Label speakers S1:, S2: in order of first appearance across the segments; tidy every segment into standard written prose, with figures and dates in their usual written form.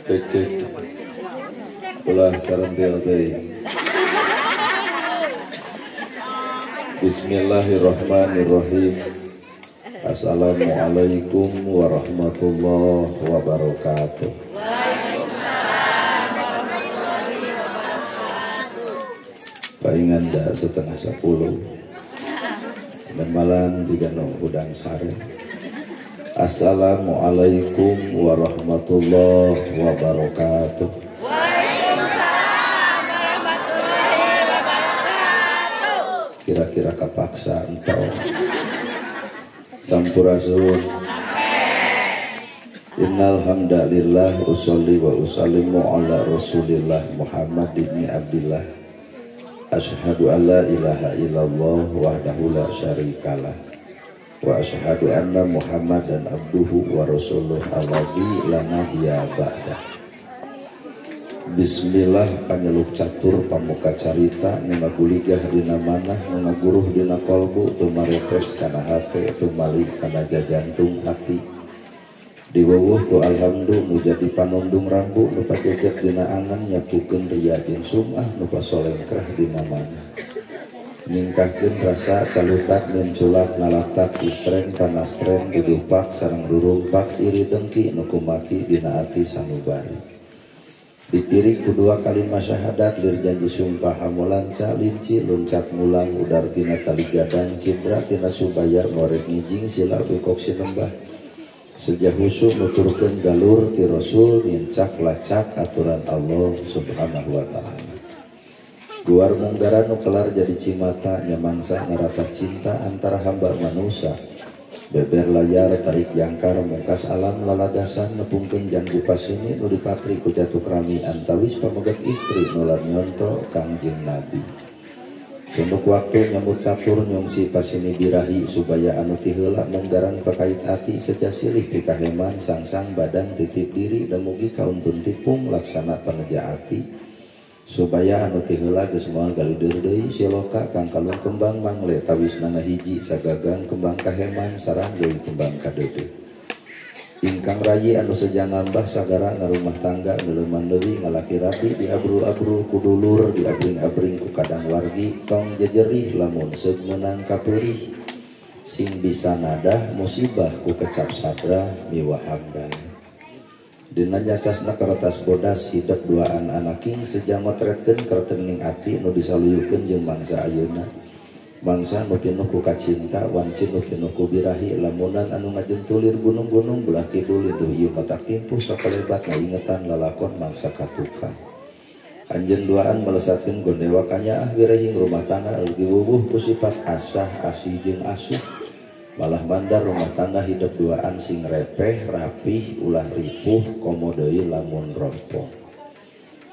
S1: Cek cek. Ulah sarentil teuing. Bismillahirrahmanirrahim. Assalamualaikum warahmatullahi wabarakatuh.
S2: Waalaikumsalam warahmatullahi wabarakatuh.
S1: Palingan dah 9:30. Dan malam juga no udang sare. Assalamualaikum warahmatullahi wabarakatuh.
S2: Waalaikumsalam warahmatullahi wabarakatuh.
S1: Kira-kira kapaksa entau. Sampurasun. Innal hamdalillah usolli wa usallimu ala Rasulillah Muhammad ibn Abdillah. Asyhadu an la ilaha illallah wahdahu la syarikalah wa asyhadu anna Muhammadan abduhu wa rasuluh alladzi la nabiyya ba'dah. Bismillah panyeluk catur pamuka carita nu ngaguligah dina manah nu ngaguruh dina kolbu tumaretes kana hate tumali kana jajantung hati. Diwuwuh ku alhamdu nu jadi panundung rambu nu pajejet dina angan nyapukeun ria jeung sum'ah nu pasolengkrah dina manah. Nyingkahkeun rasa calutak menculak nalaktak istren panastren dudupak sareng rurumpak iri dengki nu kumaki dina ati sanubari. Ditirik ku dua kalimat syahadat lir janji sumpah hamulanca linci luncat mulang udar tina tali gadang cibra tina subayar morek ngijing sila bengkok sinembah. Sejah husu nuturkeun galur ti Rasul nincak lacak aturan Allah Subhanahu wa ta'ala. Guar munggaran nu kelar jadi cimata nyamangsa naratas cinta antara hamba manusa. Beber layar tarik jangkar mungkas alam lalagasan nepungkeun janggu pasini nu dipatri ku jatuh krami antawis pamegat istri nular nyonto Kangjeng Nabi. Sunduk waktu nyambut catur nyungsi pasini birahi supaya anu ti heula munggaran pakait ati seja silih pikaheman sangsang badan titip diri dan mugi kauntun tipung laksana paneja ati supaya anu ti heula geus moal galider deui siloka kangkalung kembang mangle tawisna ngahiji sagagang kembang kaheman sareng deui kembang kadeudeuh. Ingkang rayi anu seja ngambah sagara ngarumah tangga ngeleuman deui ngalaki rabi diabrul-abrul ku dulur diabring-abring ku kadang wargi tong jejerih lamun seug meunang kapeurih sing bisa nadah musibah ku kecap sabra miwah hamdan. Dina nyacasna kertas bodas hidep duaan anaking seja ngotretkeun kertening ati nu disaluyukeun jeung mangsa ayeuna. Mangsa nu pinuh ku kacinta wanci nu pinuh ku birahi lamunan anu ngajentulir gunung-gunung belah kidul linduh ieu matak timpuh sakalebat ngaingetan lalakon mangsa katukang. Anjeun duaan melesatkeun gondewa kanyaah wirehing rumah tangga leugi wuwuh ku sifat asah asih jeung asuh. Malah mandar rumah tangga hidup duaan sing repeh rapih ulah ripuh komo deui lamun rompo.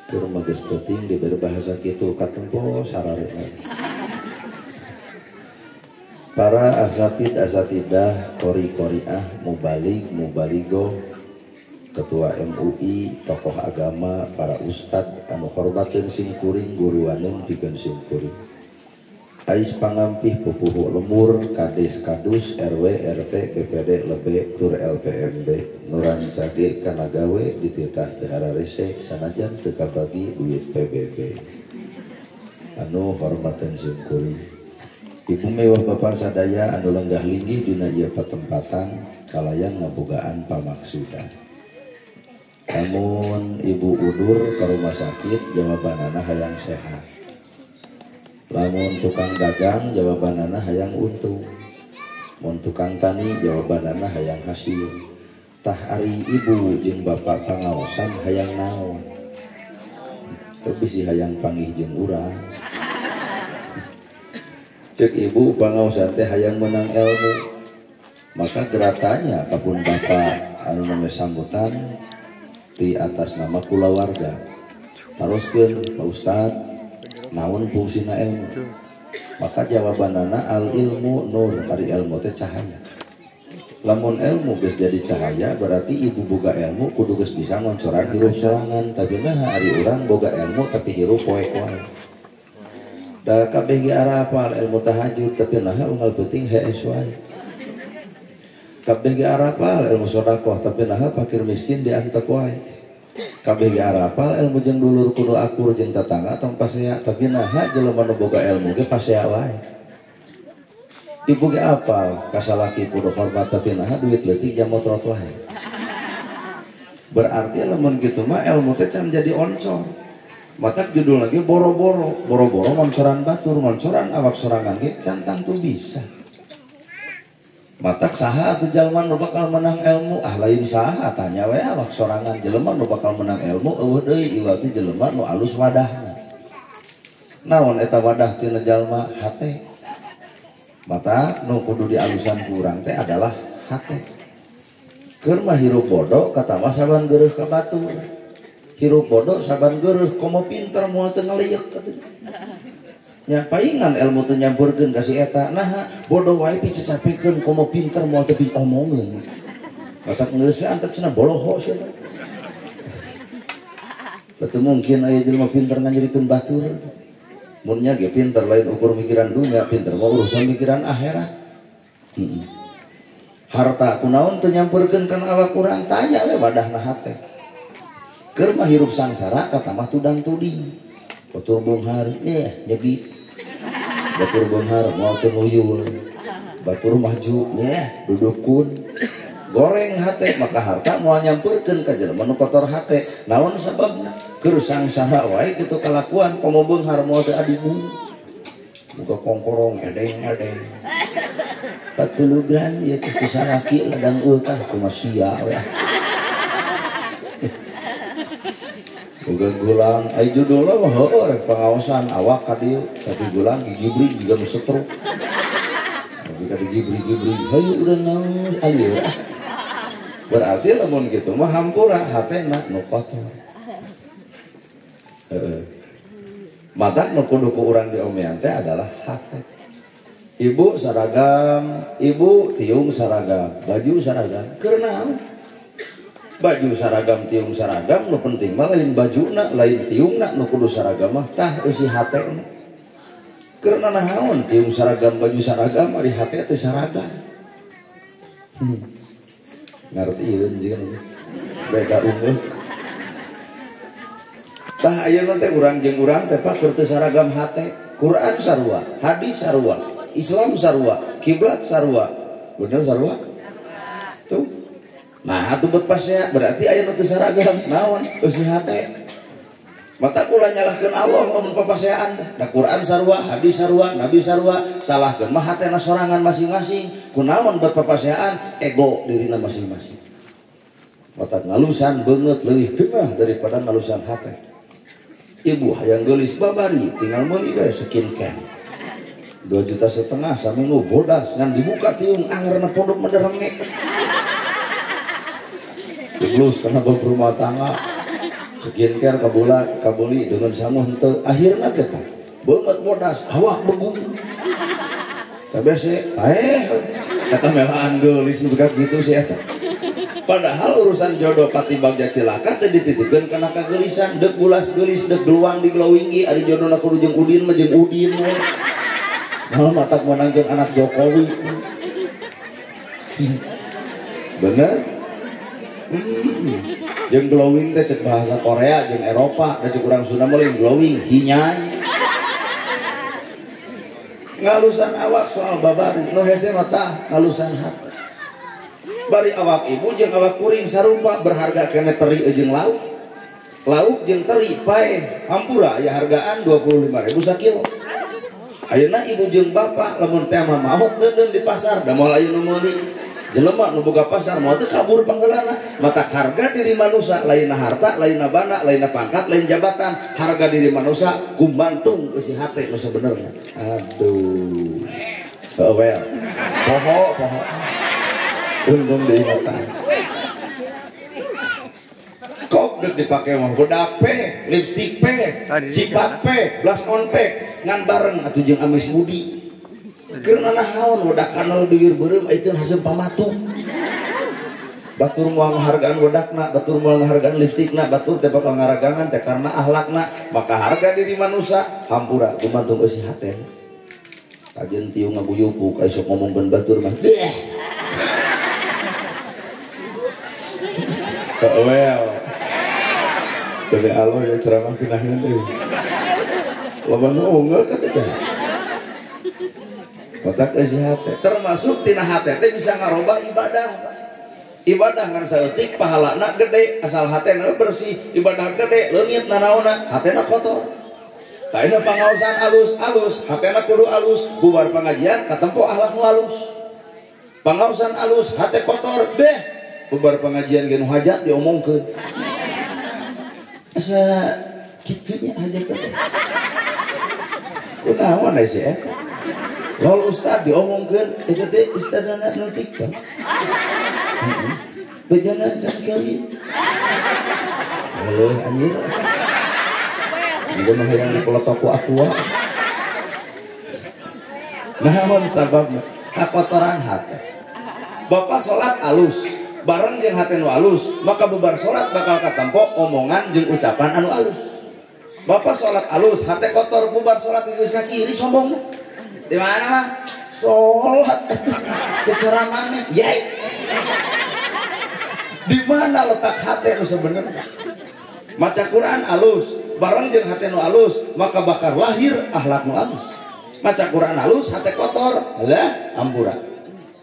S1: Tur mah geus penting diberi bahasa kitu katempo sarareuna. Para asatid asatidah kori koriah mubalig mubaligo ketua MUI tokoh agama para ustad anu hormateun simkuring guruaneun pikeun simkuring ais pangampih pupuhu lemur kades kadus RW RT BPD lebe tur LPMD nurancage kana gawe dititah teu hararese sanajan teu kabagi duit PBB anu hormateun simkuring. Ibu mewah bapak sadaya anu lenggah linggih dina ieu patempatan kalayan ngabogaan pamaksudan. Lamun ibu udur ka rumah sakit jawabanana hayang sehat. Lamun tukang dagang jawabanana hayang untung. Mun tukang tani jawabanana hayang hasil. Tah ari ibu jeung bapak pangaosan hayang naon? Lebih si hayang panggih jeung urang. Cek ibu pangaosan teh hayang menang ilmu. Maka geratanya kapun bapak anu name sambutan di atas nama kulawarga. Taroskeun Pak Ustad naon fungsina ilmu? Maka jawabanana al ilmu nur, ari ilmu teh cahaya. Lamun ilmu geus jadi cahaya berarti ibu boga ilmu kudu geus bisa ngoncoran hirup sorangan. Tapi nah ari urang boga ilmu tapi hirup poek wae. Da kabeh ge arapal ilmu tahajud tapi naha unggal peuting hees wae. Kabeh ge arapal ilmu sedekah tapi naha fakir miskin diantep wae. Kabeh ge arapal ilmu jeung dulur kudu akur jeung tetangga tong pasea, tapi naha jelema nu boga ilmu ge pasea wae. Ibu ge apal ka salaki kudu hormat tapi naha duit leutik jam motrot wae. Berarti lamun kitu mah ilmu teh can jadi oncor. Matak judul lagi boro-boro, boro-boro ngoncoran batur, ngoncoran awak sorangan ge can tangtu bisa. Matak saha atuh jalma nu bakal menang ilmu, ah lain saha tanya we awak sorangan jelema nu bakal menang ilmu eueuh deui iwati jelema nu alus wadahna. Naon eta wadah tina jalma hate. Matak nu kudu dialusan ku urang teh adalah hate. Keur mah hirup bodoh kata mah saban geureuh ka batur. Hirup bodoh saban geureuh komo pinter moal teu ngalieuk atuh. Nya paingan ilmu teu nyampeurkeun ka si eta naha bodoh wae picacapekeun komo pinter moal teu diomongeun. Matak geus we antep cenah boloho sia. Teu mungkin aya jelema pinter nganyerikeun batur. Mun nya ge pinter lain ukur mikiran dunya, pinter mah urusan mikiran akhirat. Harta kunaon teu nyampeurkeun kana awak urang tanya we wadahna hate. Keur mah hirup sangsara kata mah tudang tuding. Batur beunghar nyegi. Batur beunghar moal teu nguyul. Batur maju dudukun. Goreng hate maka harta moal nyampeurkeun ka jelema nu kotor hate. Naon sababna? Keur sangsara wae kitu kalakuan komo beunghar moal teu adibu. Buka kongkorong edeng-edeng. 40 gram ya teh salaki ladang ultah kumaha sia we. Boga gulang, ai judulna mah heueuh rek pangaosan awak ka dieu, tapi gulang gigibring jiga nu setruk. Tapi ka digibring-gibring, hayu urang ngaos alieu ah. Berarti lamun kitu mah hampura hatena nu kotor. Heeh. Matak nu kudu ku urang diomean teh adalah hate. Ibu saragam, ibu tiung saragam, baju saragam, keur naon? Baju saragam tiung saragam nu penting mah lain bajuna lain tiungna nu kudu saragam mah tah eusi hatena. Keur naon tiung saragam baju saragam ari hate teh saragam. Ngarti ieu jeung beda umur. Tah ayeuna teh urang jeung urang teh pak keur teu saragam hate. Quran sarua, hadis sarua, Islam sarua, kiblat sarua. Bener sarua? Tuh. Nah, atuh bet pasnya berarti aya nu teu saragam naon eusi hate. Mata kula nyalahkeun Allah lamun papaseaan teh. Da Quran sarua, hadis sarua, nabi sarua, salahkeun mah hatena sorangan masing-masing. Kunaon bet papaseaan ego dirina masing-masing. Mata ngalusan beungeut leuwih tengah daripada ngalusan hate. Ibu hayang geulis babari tinggal meuli we skincare. 2,5 juta saminggu bodas ngan dibuka tiung angerna pondok mederengek. Terus karena bab rumah tangga skincare kabula kabuli dengan sangu henteu akhirna teh Pak beungeut bodas awak begung. Tapi sih kata melaan geulis nu kitu sih eta. Padahal urusan jodoh pati bagja cilaka teh dititipkeun kana kageulisan deuk bulas geulis deuk geluang di glowing ge ari jodona kudu jeung Udin mah jeung Udin we. Malah matak meunang jeung anak Jokowi. Bener? Jeung glowing teh cek bahasa Korea jeung Eropa da cek urang Sunda mah lain glowing hinyai. Ngalusan awak soal babari nu hese mah tah ngalusan hate. Bari awak ibu jeung awak kuring sarupa berharga kene teri jeung lauk. Lauk jeung teri pae hampura aya hargaan 25.000 sakilo. Ayeuna ibu jeung bapak lamun teh mah maot teu di pasar da moal aya nu meuli. Jelema nu boga pasar moal teu kabur panggeulana. Matak harga diri manusia lainna harta, lainna bana, lainna pangkat, lain jabatan. Harga diri manusia gumantung eusi hate nu sabenerna. Aduh. Oh well. Poho poho. Untung diingatan. Kok dek dipake mah bedak pe, lipstik pe, sifat pe, blush on pe, ngan bareng atuh jeung amis budi. Keur naon wedak kanal bibir beureum itu hasil pamatu. Batur moal ngahargaan wedakna, batur moal ngahargaan lipstikna, batur teh bakal ngaragangan teh karena akhlakna, maka harga diri manusia hampura gumantung eusi hate. Kajeun tiung ngabuyupuk aya sok ngomongkeun batur mah. Deh. Well. Demi Allah ya ceramah pinahin euy. Loba nu unggul katiga. Kotak eusi hate, termasuk tina hate teh bisa ngarobah ibadah. Ibadah ngan saeutik pahalana gede asal hatena bersih, ibadah gede leungit nanaonna, hatena kotor. Taina pangaosan alus-alus, hatena kudu alus, bubar pengajian katempo akhlak nu alus. Pangaosan alus, hate kotor, beh bubar pengajian ge nu hajat diomongkeun. Asa kitunya hajat teh. Kunaon si eta? Lol ustad diomongkeun eta teh ustadna nu TikTok. Heeh. Bejana can kawin. Heuh anjir. Juga mah hayang dipeletok ku aqua. Naon sababna? Kakotoran hate. Bapak salat alus, bareng jeung hate nu alus, maka bubar salat bakal katempo omongan jeung ucapan anu alus. Bapak salat alus, hate kotor, bubar salat geus ngaciri sombongna. Di mana mah? Salat atuh keceramahna, yai. Di mana letak hate nu sebenarnya? Maca Quran alus, bareng jeung hate nu alus, maka bakal lahir akhlak nu alus. Maca Quran alus, hate kotor, lah ampura.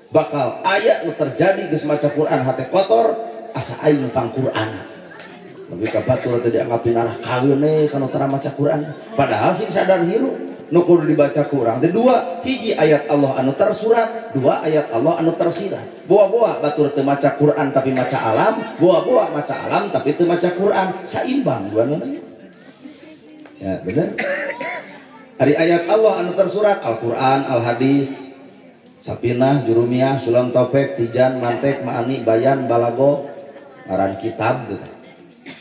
S1: Bakal aya nu terjadi geus maca Quran hate kotor, asa aing tentang Quran. Tapi ka batur teh dianggap pinarah kaweun kana tara maca Quran. Padahal sing sadar hirup nu kudu dibaca ku urang teh dua, hiji ayat Allah anu tersurat, dua ayat Allah anu tersirat. Boa-boa batur teu maca Quran tapi maca alam, boa-boa maca alam tapi teu maca Quran, saimbang duanana. Ya, bener. Ari ayat Allah anu tersurat Al-Quran, Al-Hadis, Sapinah, Jurumiyah, Sulam Taufik, Tijan, Mantek, Ma'ani, Bayan, Balago, ngaran kitab gitu.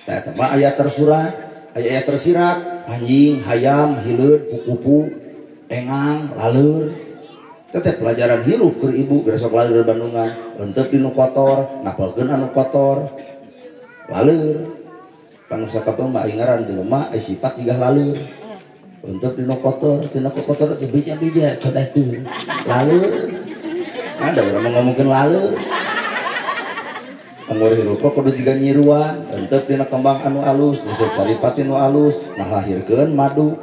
S1: Tah eta mah ayat tersurat, ayat tersirat, anjing, hayam, hileud, kupu-kupu, engang, laleur. Teteh pelajaran hirup keur ibu geus sok laleur Bandungan, rentep di nu kotor, napelkeun anu kotor. Laleur. Panusa kapeung mah ngaran jelema aya sifat tigah laleur. Untuk dino kotor, tina kotor itu bija-bija ka batur. Laleur. Ada orang mau ngomongkeun laleur. Pangurih rupa kudu jiga nyiruan, entep dina kembang anu alus, nisep saripati nu alus, nah lahirkeun madu.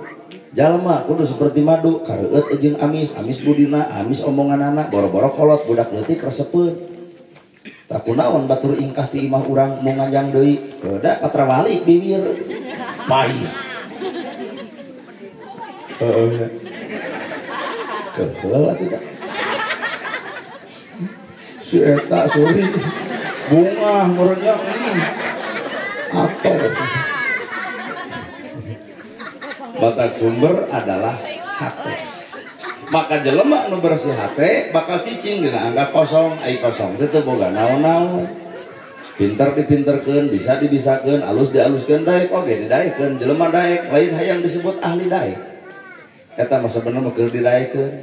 S1: Jalma kudu seperti madu, kareueut jeung amis, amis budina, amis omonganana, boro-boro kolot budak leutik resepeun. Tah kunaon batur ingkah ti imah urang mau nganjang deui, kedah patrawali bibir. Pahit. Heeh. Keheul atuh tah. Si eta suri bunga meureunnya atau batak sumber adalah hate. Maka jelema nu bersih hate bakal cicing dina angka kosong, ai kosong teh teu boga naon-naon. Pinter dipinterkeun, bisa dibisakeun, alus dialuskeun, daek oge didaekeun. Jelema daek lain hayang disebut ahli daek. Eta mah sabenerna mah keur didaekeun.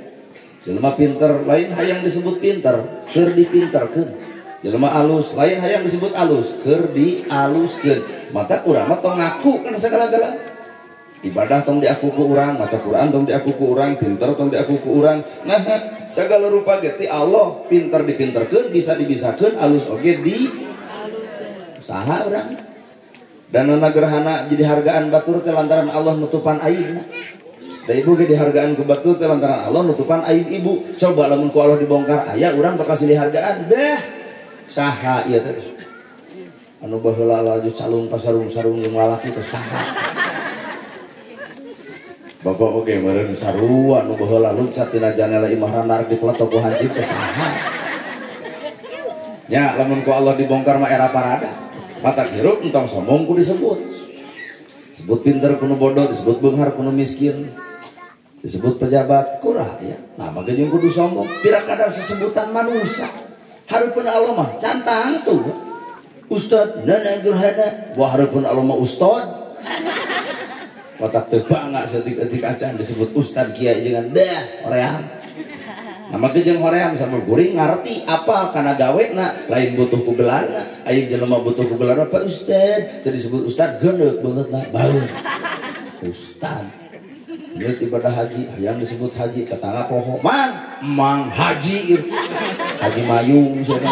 S1: Jelema pinter lain hayang disebut pinter, keur dipinterkeun. Jelema alus lain hayang disebut alus, keur dialuskeun. Mata urang mah tong ngaku kana sagala-gala. Ibadah tong diaku ku urang, maca Quran tong diaku ku urang, pinter tong diaku ku urang. Nah, segala rupa ge ti Allah, pinter dipinterkeun, bisa dibisakeun, alus oge di saha urang. Dan nana gerhana jadi hargaan batur teh lantaran Allah nutupan aibna. Da ibu ge dihargaan ku batur teh lantaran Allah nutupan aib ibu. Coba lamun ku Allah dibongkar aya urang bakal silih hargaan deh. Saha ieu teh. Anu baheula laju calung pasarung-sarung jeung lalaki teh saha. Bapak oge meureun sarua anu baheula luncat tina janela imah randar dipeletok ku hansip teh saha. Nya lamun ku Allah dibongkar mah era parada. Mata hirup entong sombong ku disebut. Sebut pinter kuno bodoh, disebut beunghar kuno miskin, disebut pejabat kurang ya. Nah, maka jeung kudu sombong. Pira kadar sesebutan manusia. Hareupeun Allah mah cantang tuh. Ustad nana gerhana, wah hareupeun Allah mah ustad. Otak teu bangga setik-etik acan disebut ustad kiai jangan dah hoream. Nah, maka jeung hoream sama guring ngarti apa kana gawena, lain butuh ku gelarna, aya jelema butuh ku gelarna Pak Ustad, teu disebut ustad geuneuk beungeutna baeun. Ustad. Niat ibadah haji, hayang disebut haji, tetangga poho, mang, mang haji, haji mayung, siapa?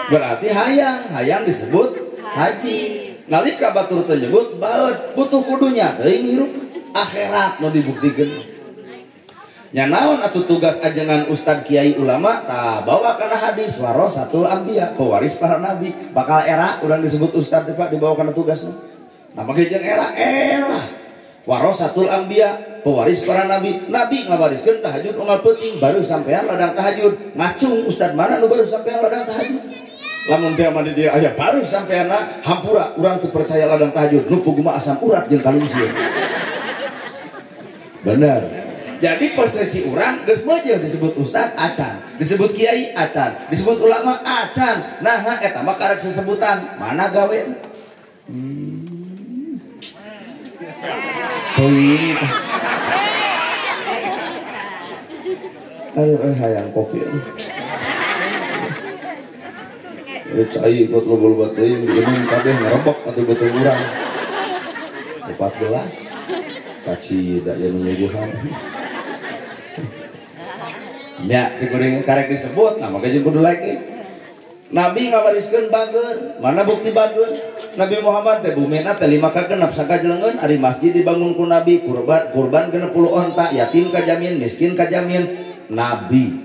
S1: Berarti hayang, hayang disebut haji. Nalika batur teu nyebut baeud, butuh kudunya teuing hirup akhirat nu dibuktikeun. Nya naon atuh tugas ajengan ustad kiai ulama tah bawa kana hadis warasatul anbiya, pewaris para nabi. Bakal era urang disebut ustad teh Pak dibawa kana tugasna. Nah make jeung era era warasatul anbiya, pewaris para nabi. Nabi ngawariskeun tahajud unggal peuting baru sampean ladang tahajud. Ngacung ustad mana nu baru sampean ladang tahajud? Lamun teh mah di dieu aya baru sampeanna hampura urang teu percaya ladang tahajud nu pugu mah asam urat jeung kalingsir. Bener. Jadi posisi urang geus meujeuh disebut ustad acan, disebut kiai acan, disebut ulama acan. Nah eta mah karek sesebutan, mana gawe? Teuing. Aduh hayang kopi. Cai buat loba-loba teuing digeunung kabeh ngerebek atuh beuteung urang. 4 gelas. Kacida ya nu nyuguhan. Nya cik kuring karek disebut, nah maka jeung kudu lagi. Nabi ngawariskeun bager, mana bukti bager? Nabi Muhammad teh bumina teh 5 ka 6 sakajeleungeun ari masjid dibangun ku Nabi, kurban 60 onta, yatim kajamin, miskin kajamin, Nabi.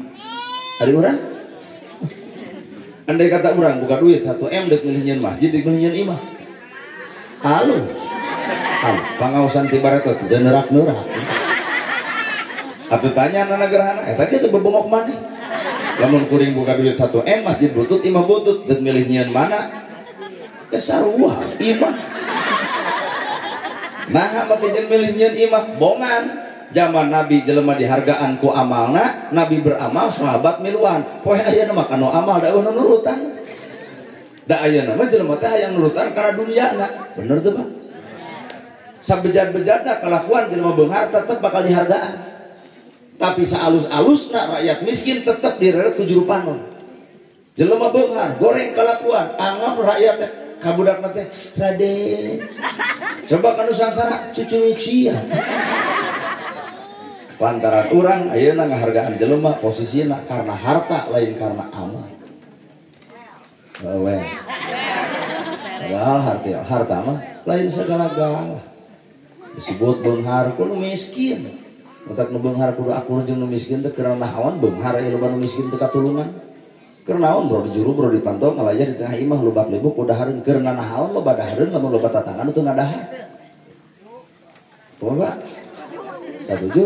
S1: Ari urang? Andai kata urang buka duit 1 M dek milih nyeun masjid, dek milih nyeun imah. Halo. Halo, pangaosan ti bareto teh neurak-neurak. Atuh tanya nana gerhana, eta kitu bebongok maneh. Lamun kuring buka duit 1 M masjid butut imah butut, dek milih nyeun mana? Ya sarua imah. Nah, make jeung milih nyeun imah bongan. Zaman Nabi jelema dihargaan ku amalna, Nabi beramal sahabat miluan. Poe ayeuna mah kanu amal da eueuh nu nurutan. Da ayeuna mah jelema teh hayang nurutan kana duniana. Bener teu Pak? Sabejat-bejatna kalakuan jelema beunghar tetep bakal dihargaan. Tapi saalus-alusna rakyat miskin tetep direret ku juru panon. Jelema beunghar goreng kalakuan, anggap rakyat teh kabudakna teh raden. Coba kanu sangsara cucuik sia. Lantaran urang ayeuna ngahargaan jelema posisina karena harta lain karena amal. Wewe. Padahal harta mah lain segala-gala. Disebut beunghar kudu miskin. Matak nu beunghar kudu akur jeung nu miskin teh keur naon beunghar ieu loba nu miskin teu katulungan. Keur naon bro di juru bro dipantau ngalaya di tengah imah lubak libuk kudahareun keur naon loba dahareun lamun loba tatangan teu ngadahar. Kumaha Pak? Satuju?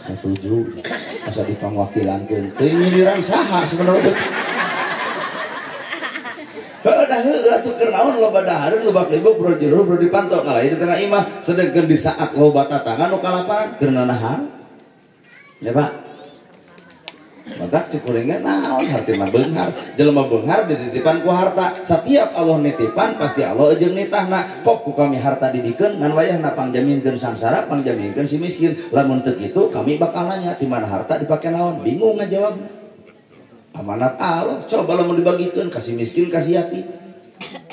S1: Satuju. Asa dipangwakilankeun teu nyindiran saha sebenarnya. Heuh dah heuh atuh keur naon loba dahareun lubak libuk bro jero bro dipantau ngalaya di tengah imah sedengkeun di saat loba tatangan nu kalaparan keur naon? Ya Pak. Maka cekuringnya naon harti mah beunghar jelema beunghar dititipan ku harta. Setiap Allah nitipan pasti Allah jeung nitahna. Kok ku kami harta dibikeun ngan wayahna pangjaminkeun sangsara pangjaminkeun si miskin. Lamun teu kitu kami bakal nanya di mana harta dipake naon, bingung ngajawabna. Amanat Allah coba lamun dibagikeun ka si miskin ka si yatim.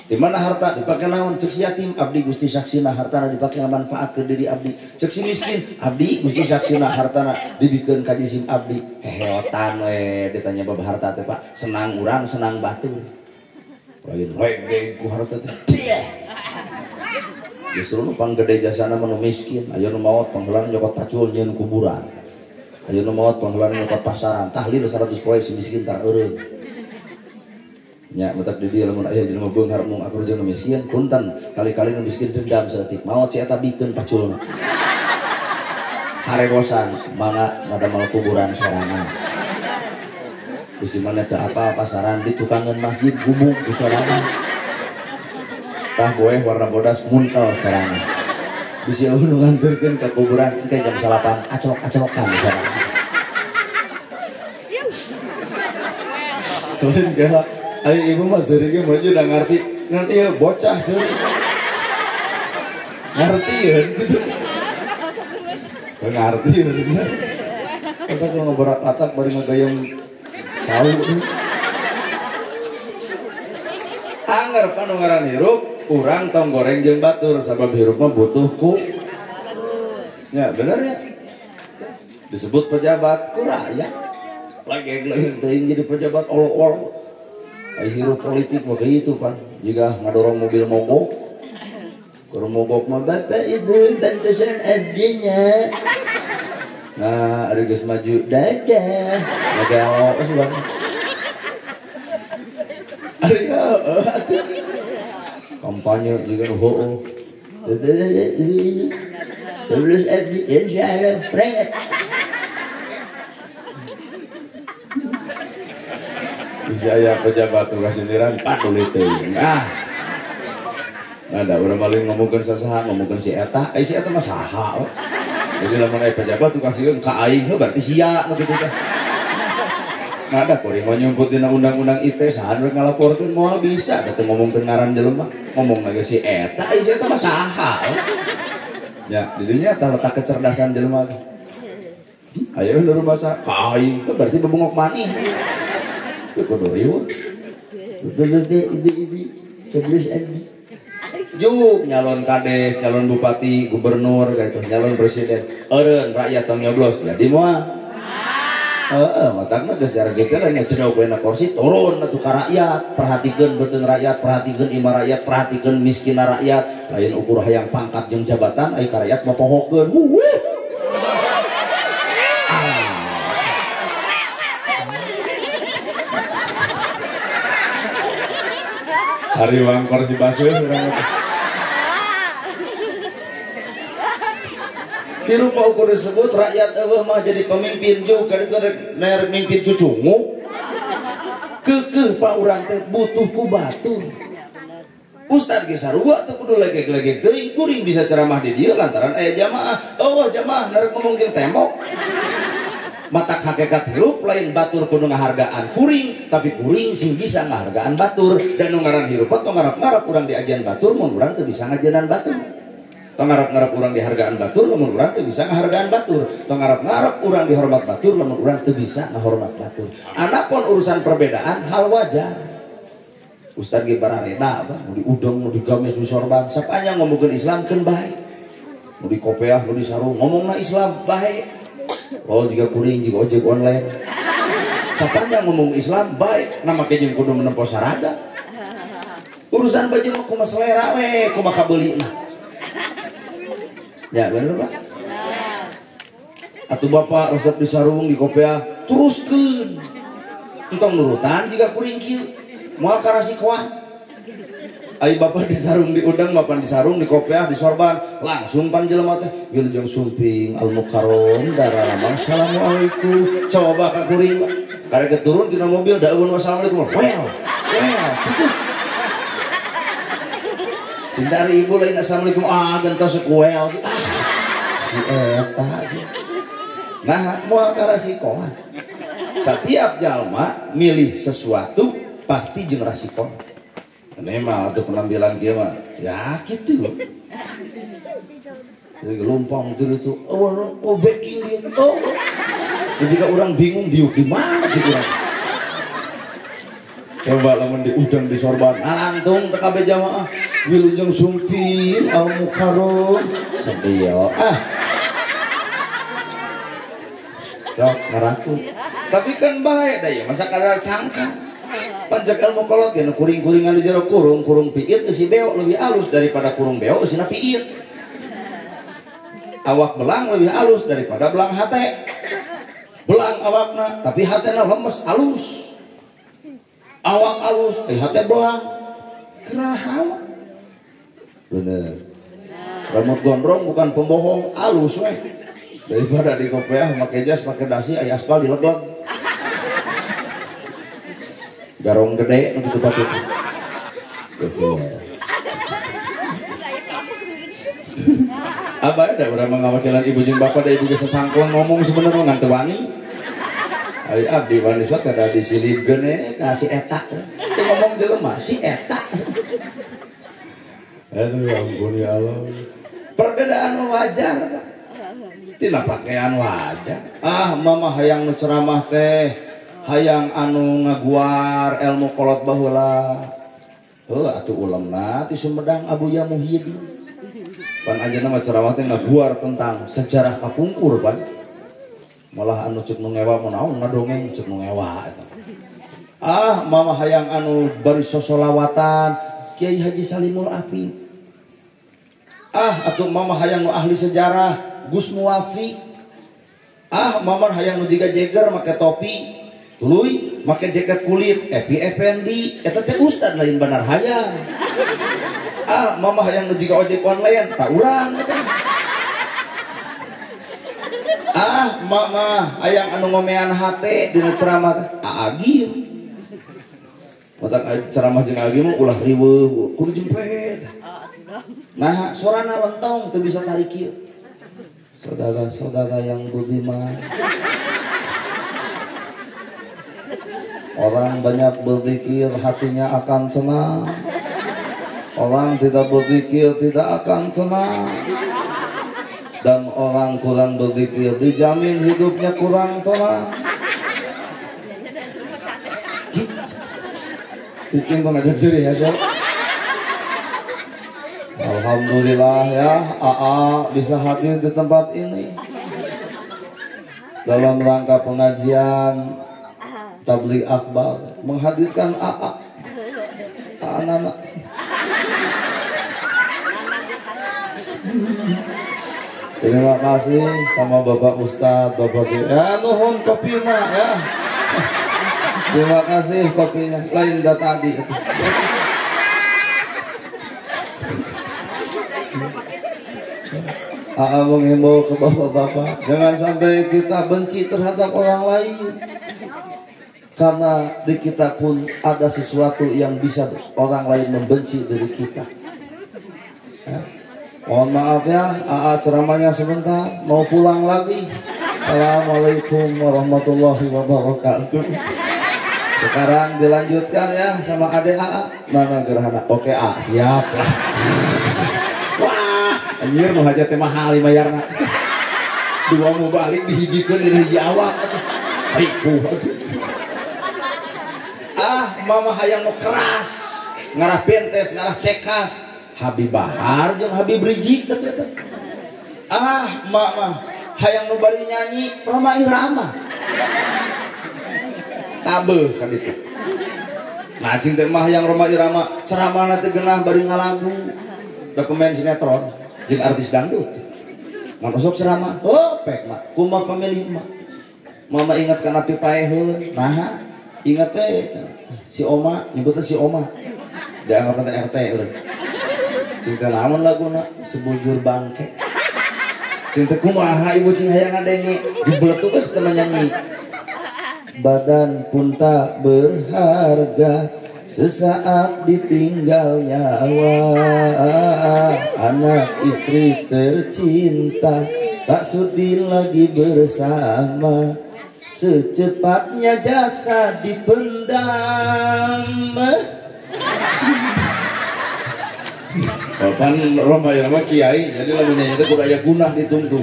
S1: Di mana harta dipake naon cek si yatim abdi Gusti saksina hartana dipake ngamanfaat ke diri abdi. Cek si miskin abdi Gusti saksina hartana dibikeun ka jisim abdi. Heheotan we ditanya bab harta teh Pak, senang urang senang batur. Lain we ku harta teh. Justru nu panggede jasana mah nu miskin, aya nu maot pangheulana nyokot pacul nyieun kuburan. Aya nu maot pangheulana nyokot pasaran, tahlil 100 poe si miskin tar eureun. Nya matak di dieu lamun aya jelema beunghar mung akur jeung nu miskin, punten kali-kali nu miskin dendam saeutik maot si eta bikeun paculna. Haregosan mangga ngadamel kuburan sorangan. Bisi mana teu apa pasaran di tukangeun masjid gubuk ku sorangan. Tah boeh warna bodas muntel sorangan. Bisi eueuh nu nganterkeun ka kuburan engke jam 8 acok-acokan sorangan. Lain kela ayo ibu mah seuri ge maju da ngarti ngan ieu bocah seuri. Ngarti ya gitu. Ngarti ya bener. Eta ku ngoborak-atak bari ngagayem cau. Anger panu ngaran hirup urang tong goreng jeung batur sabab hirup mah butuh ku. Ya bener ya. Disebut pejabat ku rakyat. Lagi teuing jadi pejabat olo-olo. Ai hirup politik mah kitu pan jiga ngadorong mobil mogok. Keur mogok mah bapak ibu bantosan abdinya. Nah, ari geus maju dadah. Ngagelo sih bang. Ari heueuh atuh. Kampanye juga heueuh. 11 abdi insyaallah pret. Bisa ya pejabat tugas sindiran paduli teuing. Ah. Nah, da urang maling ngomongkeun sasaha, ngomongkeun si eta, ai si eta mah saha. Jadi lamun aya pejabat tugas sieun ka aing heuh berarti sia nu kitu teh. Nah, da kuring mah nyumput dina undang-undang ITE saha nu ngalaporkeun moal bisa da teu ngomongkeun ngaran jelema, ngomong lagi si eta, ai si eta mah saha. Ya, didinya tah letak kecerdasan jelema teh. Ayo nu rumasa ka aing heuh berarti bebungok manih. Kudu riweuh. Ibu-ibu 11 abdi. Juk nyalon kades, nyalon bupati, gubernur kayak itu, nyalon presiden. Eureun rakyat tong nyoblos jadi moal. Heeh, matakna geus jarang kitu lah nya cedok we na kursi turun atuh ka rakyat, perhatikeun beuteung rakyat, perhatikeun imah rakyat, perhatikeun miskinna rakyat, lain ukur hayang pangkat jeung jabatan ai ka rakyat mah pohokeun. Wuih. Hari wangkor si basuh urang teh. Hirup ukur disebut rakyat eueuh mah jadi pemimpin juga itu rek mimpin cucungu. Keukeuh pak urang teh butuh ku batur. Ustad ge sarua teu kudu legeg-legeg teuing kuring bisa ceramah di dieu lantaran aya jamaah. Eueuh jamaah narek ngomong jeung tembok. Matak hakikat hirup lain batur kudu ngahargaan kuring, tapi kuring sing bisa ngahargaan batur. Dan nu ngaran hirup tong ngarep-ngarep urang diajian batur mun urang teu bisa ngajenan batur. Tong ngarep-ngarep urang dihargaan batur lamun urang teu bisa ngahargaan batur. Tong ngarep-ngarep urang dihormat batur lamun urang teu bisa ngahormat batur. Anapun urusan perbedaan hal wajar. Ustad ge barareda bah, nu diudeng, nu digames, nu disorban, sapanjang ngomongkeun Islam keun bae. Nu dikopeah, nu disarung, ngomongna Islam bae. Oh jika kuring jika ojek online sapanjang ngomong Islam baik nama jeung kudu menempo sarada urusan baju mah kumaha selera we kumaha kabeulina ya bener Pak atuh bapak resep di sarung di kopiah teruskeun entong nurutan jika kuring kieu moal karasikoan. Ai bapak di sarung di udang, bapak di sarung di kopiah di sorban, langsung pan jelema teh wilujeng sumping al mukarrom dararamang assalamualaikum. Coba ka kuring Pak. Karek turun tina mobil da eueun wassalamualaikum. Well, well, kitu. Cinta ari ibu lain assalamualaikum ah gentos well. Ah si eta. Nah, moal karasikoan. Setiap jalma milih sesuatu pasti jeung rasikon. Ini mah atau penampilan dia mah ya gitu. Jadi lumpang itu oh, oh backing dia. Oh. Jadi orang bingung diuk di mana gitu orang. Coba lamun diudang di sorban, langtung teu kabeh jamaah wilujeng sumping al mukarrom sedih ah. Sok ngaraku. Tapi kan bae da ieu masa kadar cangkang. Panjak ilmu kolot ge nu kuring-kuringan di jero kurung, kurung piit eusi beo lebih alus daripada kurung beo eusina piit. Awak belang lebih alus daripada belang hate. Belang awakna tapi hatena lemes alus. Awak alus hate belang. Kerahawa. Bener. Rambut gondrong bukan pembohong, alus weh. Daripada di kopiah make jas, make dasi, aya aspal dileg-leg. Garong gede untuk tempat itu. Abah ada orang mengawakilan ibu jeung bapak da ibu geus sasangkon ngomong sebenarnya ngan teu wani. Ari abdi wani sok kada disilibkeun ka si eta. Teu ngomong jelema si eta. Aduh ampun ya Allah. Perbedaan wajar, Pak. Tina pakaian wajar. Ah mama hayang nu ceramah teh, hayang anu ngaguar ilmu kolot baheula. Heuh atuh ulemna ti Sumedang Abuya Muhyiddin. Pan anjeunna mah ceramah teh ngaguar tentang sejarah kapungkur pan. Malah anu ceuk nu ngewa mun naon ngadongeng ceuk nu ngewa eta. Ah mama hayang anu bari sosolawatan Kiai Haji Salimul Afi. Ah atuh mama hayang nu ahli sejarah Gus Muwafi. Ah mama hayang nu jiga jeger make topi tuluy make jaket kulit Epi Effendi, eta teh ustad lain benar hayang. Ah mama hayang nu jiga ojek online tak urang eta. Ah mama hayang anu ngomean hate dina ceramah Agim. Matak ceramah jeung Agim ulah riweuh kudu jempet. Nah sorana lentong teu bisa tarik ieu. Saudara-saudara yang budiman, orang banyak berzikir hatinya akan tenang. Orang tidak berzikir tidak akan tenang. Dan orang kurang berzikir dijamin hidupnya kurang tenang. Bikin pengajak sini ya, Syok. Alhamdulillah ya, AA bisa hadir di tempat ini dalam rangka pengajian Tabligh Akbar, menghadirkan AA, AA Nana. Terima kasih sama Bapak Ustadz, Bapak Kiai. Ya nuhun kopinya ya. Terima kasih kopinya, lain dah tadi. AA menghimbau ke bapak-bapak, jangan sampai kita benci terhadap orang lain. Karena di kita pun ada sesuatu yang bisa orang lain membenci dari kita. Ya. Mohon maaf ya, AA ceramahnya sebentar, mau pulang lagi. Assalamualaikum warahmatullahi wabarakatuh. Sekarang dilanjutkan ya sama adek AA. Mana gerhana? Oke A, siap lah. Wah, anjir nu hajat teh mahal bayarna. Dua mau balik dihijikeun di hiji awak. Ripuh. Ah, mama hayang nu keras, ngarah bentes, ngarah cekas. Habib Bahar jeung Habib Rizik eta teh. Ah, mama hayang nu bari nyanyi Rhoma Irama. Tabeuh kan itu. Nah, cing teh mah hayang Rhoma Irama ceramahna teh geunah bari ngalagu. Da pemain sinetron jeung artis dangdut. Mun osok ceramah, oh pek mah, kumaha pamilih mah. Mama ingat kana pipaeheun, naha? Ingat teh si Oma, nyebutna si Oma. Dianggap teh RT euy. Cinta naon laguna sebujur bangke. Cinta kumaha ibu cing hayang ngadenge, dibeletuk geus teh nyanyi. Badan pun tak berharga sesaat ditinggal nyawa. Anak istri tercinta tak sudi lagi bersama. Secepatnya jasa dipendam. Pan Rhoma Irama kiai, jadi lagunya itu kudu aya gunah ditungtung.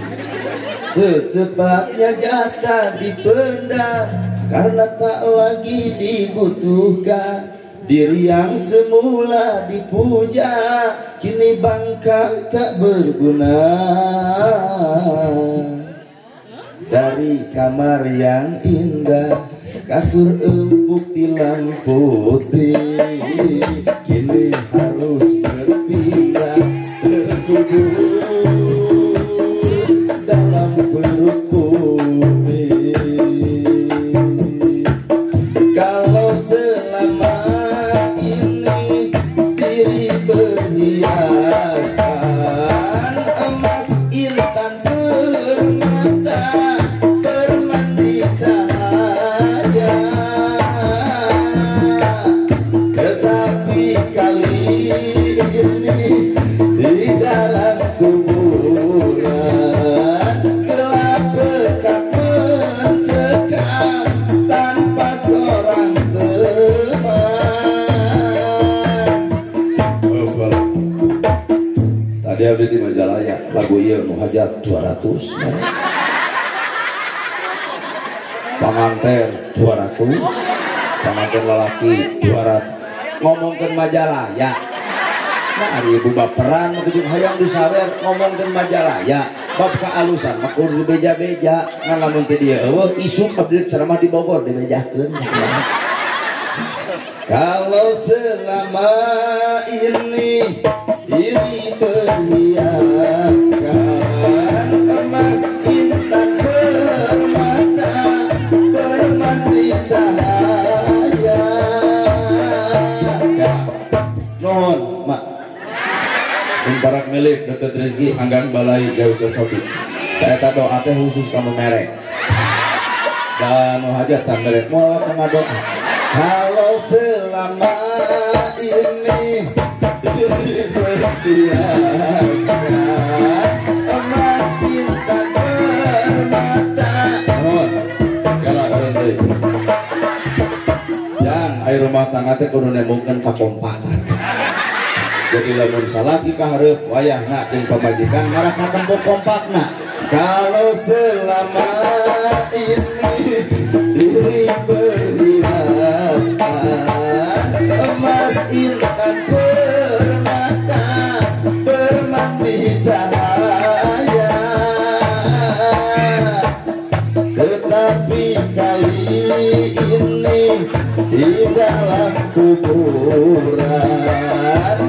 S1: Secepatnya jasa dipendam karena tak lagi dibutuhkan. Diri yang semula dipuja kini bangkai tak berguna. Dari kamar yang indah, kasur empuk tilam putih, kini harus berpindah terkubur dalam perut bumi. Kalau selama ini diri berhiasan emas intan permata bermandi cahaya, tetapi kali ini di dalam kuburan gelap pekat mencekam tanpa seorang teman. Tadi abdi di Majalaya lagu ieu nu hajat 200, panganten 200, panganten lalaki 200. Ngomongkeun Majalaya. Nah, ari ibu baperan mah jeung hayang disawer ngomongkeun Majalaya. Bab kaalusan mah kudu dibeja-beja. Ngan lamun teu dieu eueuh isuk abdi ceramah di Bogor dibejakeun. Kalau selama ini diri berhiaskan emas intan permata bermandi cahaya. Nuhun mak.
S3: Semparak milik deket rezeki anggang balai jauh cocoki.
S1: Eta doa teh khusus kamu merek.
S3: Dan nu hajat can merek
S1: moal kana doa. Kalau selama ini diri berhiaskan emas intan permata.
S3: Nuhun. Kala eureun deui. Jang aya rumah tangga teh kudu nembongkeun kakompakan. Jadi lamun salaki kahareup wayahna jeung pamajikan ngarah katempo kompakna.
S1: Kalau selama ini diri berhiaskan emas intan permata bermandi cahaya. Tetapi kali ini di dalam kuburan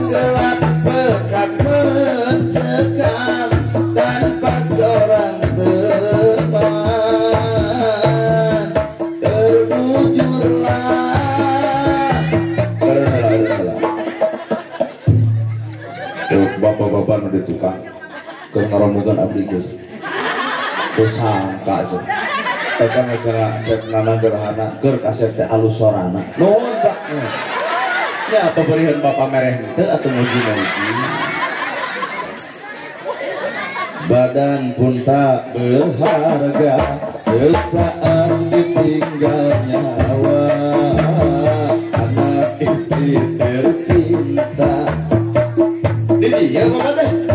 S1: gelap pekat mencekam tanpa seorang teman. Terbujurlah.
S3: Cuk bapak-bapak nu di tukang keur ngaromugan abdi geus. Teu sangka cuk. Eta ngacara cek nana gerhana
S1: keur kasep teh alus sorana.
S3: Nuhun Pak. Ya pemberian bapak mereh henteu atuh muji-muji.
S1: Badan pun tak berharga sesaat ditinggal nyawa. Anak istri tercinta. Ini dia bapak teh.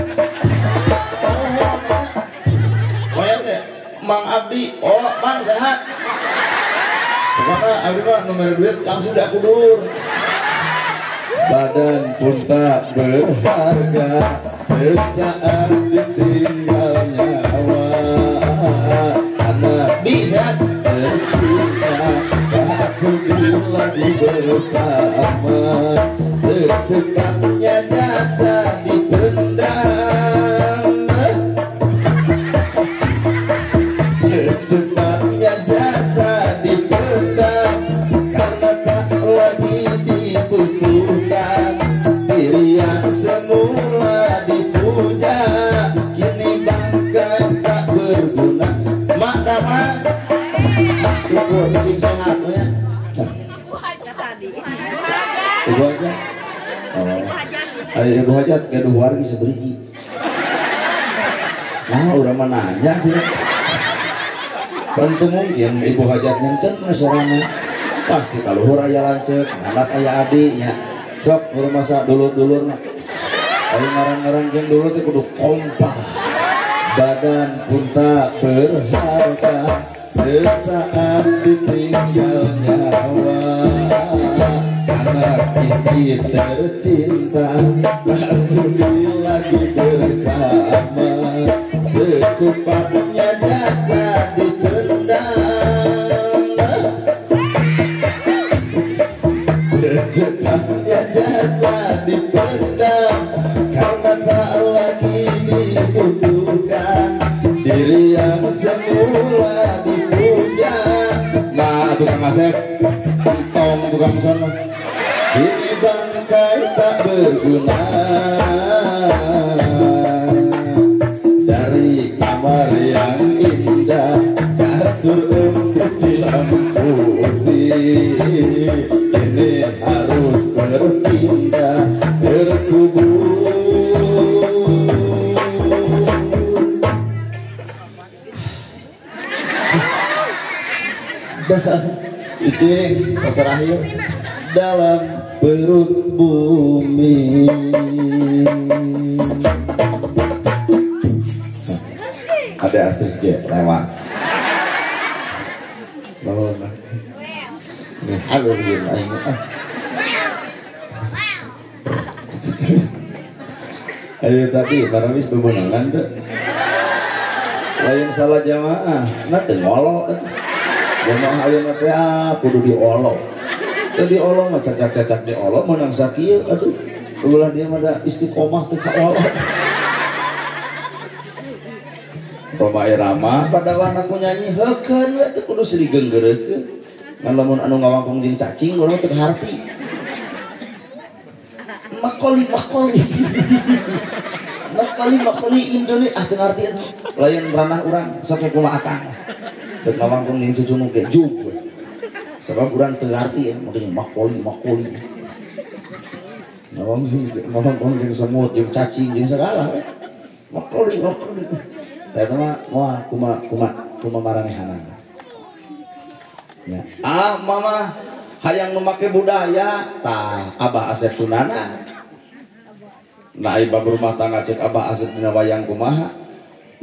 S1: Oh teh, Mang Abdi, oh Mang sehat. Pokoknya Abdi mah nomor duit langsung diaku dulur. Badan pun tak berharga sesaat ditinggal nyawa. Anak bisa tercinta tak sudi lagi bersama. Secepatnya jasa dipendam. Secepatnya jasa dipendam karena tak lagi dibutuhkan. Diri yang semula dipuja kini bangkai tak berguna. Mak damang syukur sing sehat ya.
S3: Ibu aja. Ayo ibu hajat gaduh wargi seberiji. Nah urang mah nanya dia. Tentu mungkin ibu hajat nyencen sorana. Pasti kaluhur aya lanceuk, anak aya adiknya. Sok urang masa dulur-dulurna. Ayo ngarang-ngarang jeung dulur teh kudu kompak. Badan pun tak berharga sesaat ditinggal nyawa. Anak istri tercinta tak sudi lagi bersama.
S1: Secepatnya jasa dipendam. Secepatnya jasa dipendam karena tak lagi dibutuhkan. Diri yang semula dipuja.
S3: Nah tukang Asep tong tukang sono.
S1: Ini bangkai tak berguna. Dari kamar yang indah kasur empuk dilampu putih. Ini harus berpindah terkubur. Cicing, terakhir dalam perut bumi.
S3: Ada Astrid G lewat.
S1: Aduh, ini. Ayo tadi barawis bebenangan tuh. Lain salah jamaah, nah teu ngolo. Jamaah ayeuna teh kudu diolo.
S3: Tadi Allah mah cacak-cacak di Allah menang sakieu aduh ulah dia mah da istiqomah teu ka Allah. Roma Irama pada warna ku nyanyi heukeun we teu kudu silih geunggeureutkeun. Ngan lamun anu ngawangkong jeung cacing urang teu harti. Makoli makoli. Makoli makoli Indonesia ah teu ngarti atuh. Lain ranah urang sok kumaha akang. Deuk ngawangkong jeung cucunu ge jug. Sebab urang teu ngarti ya makanya makoli makoli. Ngawangkong jeung semut jeung cacing jeung segala we. Makoli makoli. Saya mah moal kuma kuma kuma maranehanana. Ya. Ah mama hayang nu make budaya tah Abah Asep Sunana. Nah ieu bab rumah tangga cek Abah Asep dina wayang kumaha?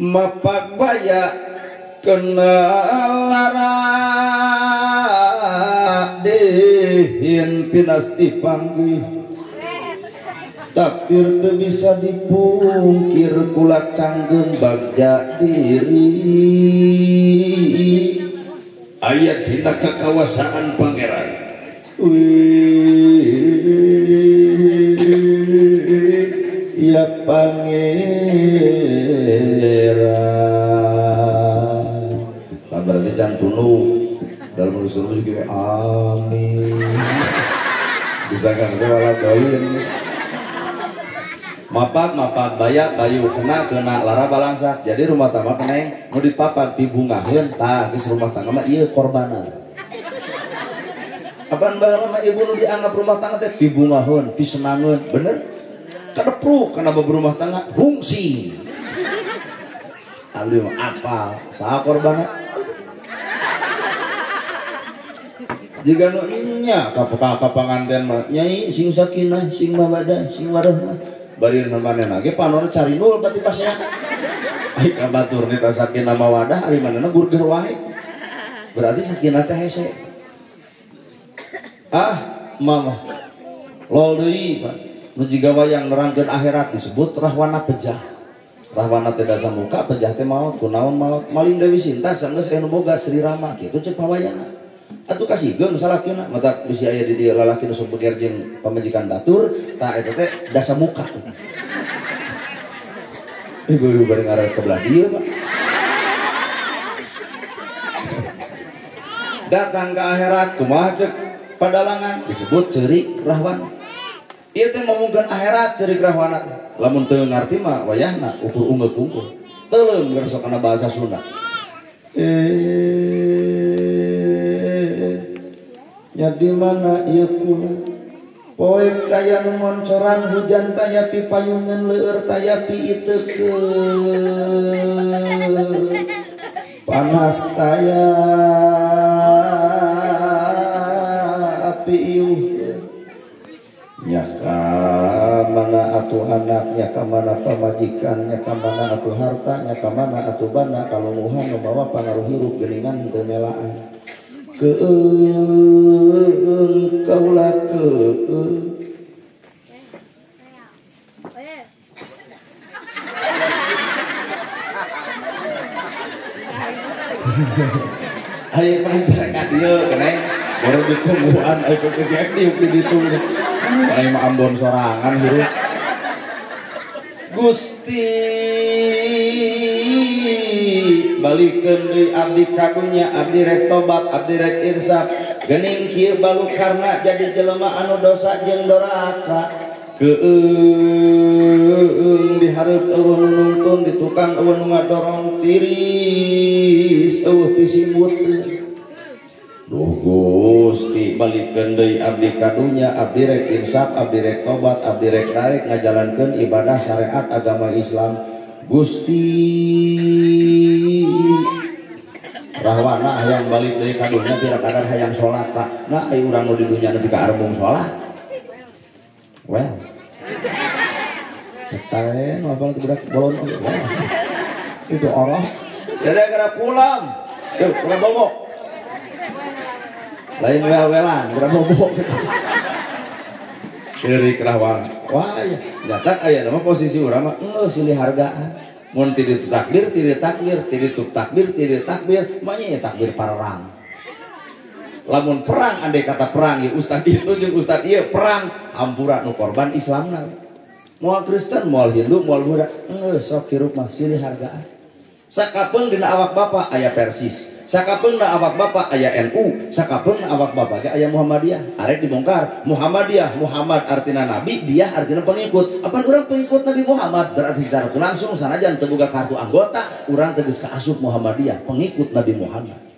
S3: Mapak baya kena lara dehin pinasti panggih. Takdir teu bisa dipungkir kula canggem bagja diri.
S1: Aya dina kakawasaan pangeran.
S3: Wih, ya pangeran. Nah, berarti can tunu dalam urusan juga amin. Bisa kan wala doin. Mapak mapak bayak bayu kena kena lara balangsak. Jadi rumah tangga keneng nu dipapak dibungaheun tah geus rumah tangga mah ieu korbanan. Apaan baheula mah ibu nu dianggap rumah tangga teh dibungaheun, pisenangeun, bener? Kadepruk kana bab rumah tangga rungsi. Abdi mah apal, saha korbanna? Jiga nu nya ka panganten mah nyai sing sakinah, sing mawadah, sing warahmah. Bari manehna ge panonna cari nul berarti pasnya. Ai ka batur nita sakinah mawadah ari manehna burger wae. Berarti sakinah teh hese. Ah, mama. Lol deui, Pak. Nu jiga wayang nerangkeun akhirat disebut rahwana pejah. Rahwana teh dasa muka, pejah teh maot, kunaon maot. Maling Dewi Sinta sanggeus anu boga Sri Rama kitu cek pawayangna. Atuh kasigeun salakina mata bisi aya di dieu lalaki nu sok beger jeung pamajikan batur tah eta teh dasa muka. Ibu-ibu bari ngarep ke belah dieu, Pak. Datang ke akhirat kumaha cek padalangan disebut ceurik rahwana. Ieu teh ngomongkeun akhirat ceurik rahwana. Lamun teu ngarti mah wayahna ukur ungeuk unggul. Teuleum geus sok kana bahasa Sunda. Ya di mana ieu kula poek taya nu ngoncoran hujan taya pipayungan leur taya piiteukeun panas taya piiuh nya ka mana atuh anaknya ka mana pamajikannya ka mana atuh hartanya ka mana atuh bana kalungguhan nu mawa pangaruh hirup geuningan teu melaan keung kaula keung. Ayo mantra ka dieu keneng baru ditungguan ayo kegegean diuk di ditu. Ayo mah ambon sorangan hirup. Gusti balikeun deui abdi kadunya abdi rek tobat abdi rek insaf geuning kieu balukarna jadi jelema anu dosa jeung doraka keung di hareup eueuh nu nungtun di tukang eueuh nu ngadorong tiris eueuh pisimbut. Duh Gusti balikeun deui abdi kadunya abdi rek insaf abdi rek tobat abdi rek daek ngajalankeun ibadah syariat agama Islam. Gusti rahwana hayang balik deui ka dunya pira kadar hayang salat Pak. Nah ai urang nu di dunya nepi ka arembung salat. Well. Eta we nu apal teh budak bolon oge. Itu Allah. Gara-gara pulang. Yuk, pulang bobo. Lain wel-welan, geura bobo. Ceurik rahwana. Wah, ya. Nyata aya nama posisi urang mah geus silih hargaan. Mun ti ditu takbir, ti dieu takbir, ti ditu takbir, ti dieu takbir, mah nya takbir parang. Lamun perang andai kata perang ya ustad itu jeung ustad ieu perang hampura nu korban Islamna. Moal Kristen, moal Hindu, moal Buddha. Geus sok hirup mah silih hargaan. Sakapeung dina awak bapak aya Persis. Sakapeung na awak bapak aya NU, sakapeung na awak bapak ge aya Muhammadiyah. Arek dibongkar, Muhammadiyah, Muhammad artina nabi, dia artina pengikut. Apan urang pengikut Nabi Muhammad berarti secara langsung sanajan teu boga kartu anggota, urang teu geus kaasup Muhammadiyah, pengikut Nabi Muhammad.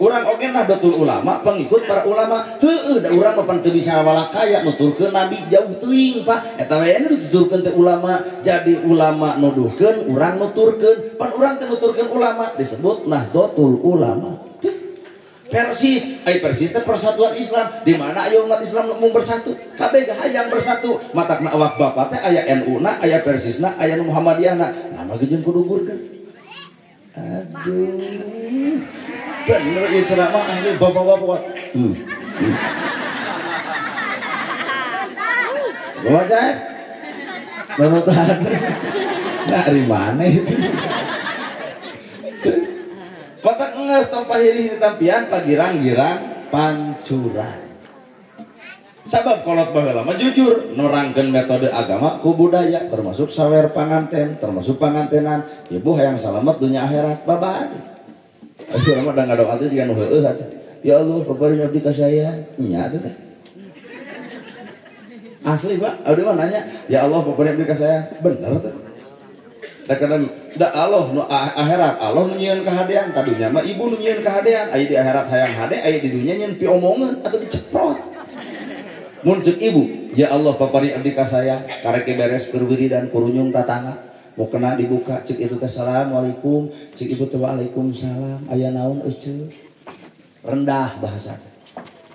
S3: Urang oge Nahdlatul Ulama, pengikut para ulama. Heueuh, da urang mah pan teu bisa walakaya nuturkeun nabi jauh teuing, Pak. Eta we nu dituturkeun teh ulama, jadi ulama nuduhkeun, urang nuturkeun. Pan urang teh nuturkeun ulama disebut Nahdlatul Ulama. Persis, ai Persis teh persatuan Islam, di mana aya umat Islam mung bersatu. Kabeh ge hayang bersatu. Matakna awak bapak teh aya NU-na, aya Persisna, aya nu Muhammadiyahna. Nah, mah jeung kudu gurkeun. Aduh. Bener ya ceramah ahli bapak-bapak. Bapak Jaib? Bapak. Dari mana itu? Kotak nges tong pahirih tampian pagirang-girang pancuran. Sabab kolot baheula mah jujur nerangkeun metode agama ku budaya termasuk sawer panganten, termasuk pangantenan, ibu hayang salamet dunya akhirat babad. Ayo mah da ngadoa teh jiga nu heueuh atuh. Ya Allah, paparin abdi ka saya. Nya atuh teh. Asli, Pak. Abdi mah nanya, ya Allah, paparin abdi ka saya. Bener teh. Da kadang da Allah nu akhirat, Allah nu nyieun kahadean, tadunya mah ibu nu nyieun kahadean. Aya di akhirat hayang hade, aya di dunya nyieun piomongeun atuh diceprot. Mun ceuk ibu, ya Allah, paparin abdi ka saya, karek beres keur wiridan kurunyung tatangga. Mau kena dibuka, cik itu teh assalamualaikum, cik ibu teh waalaikumsalam, aya naon euceu? Rendah bahasa.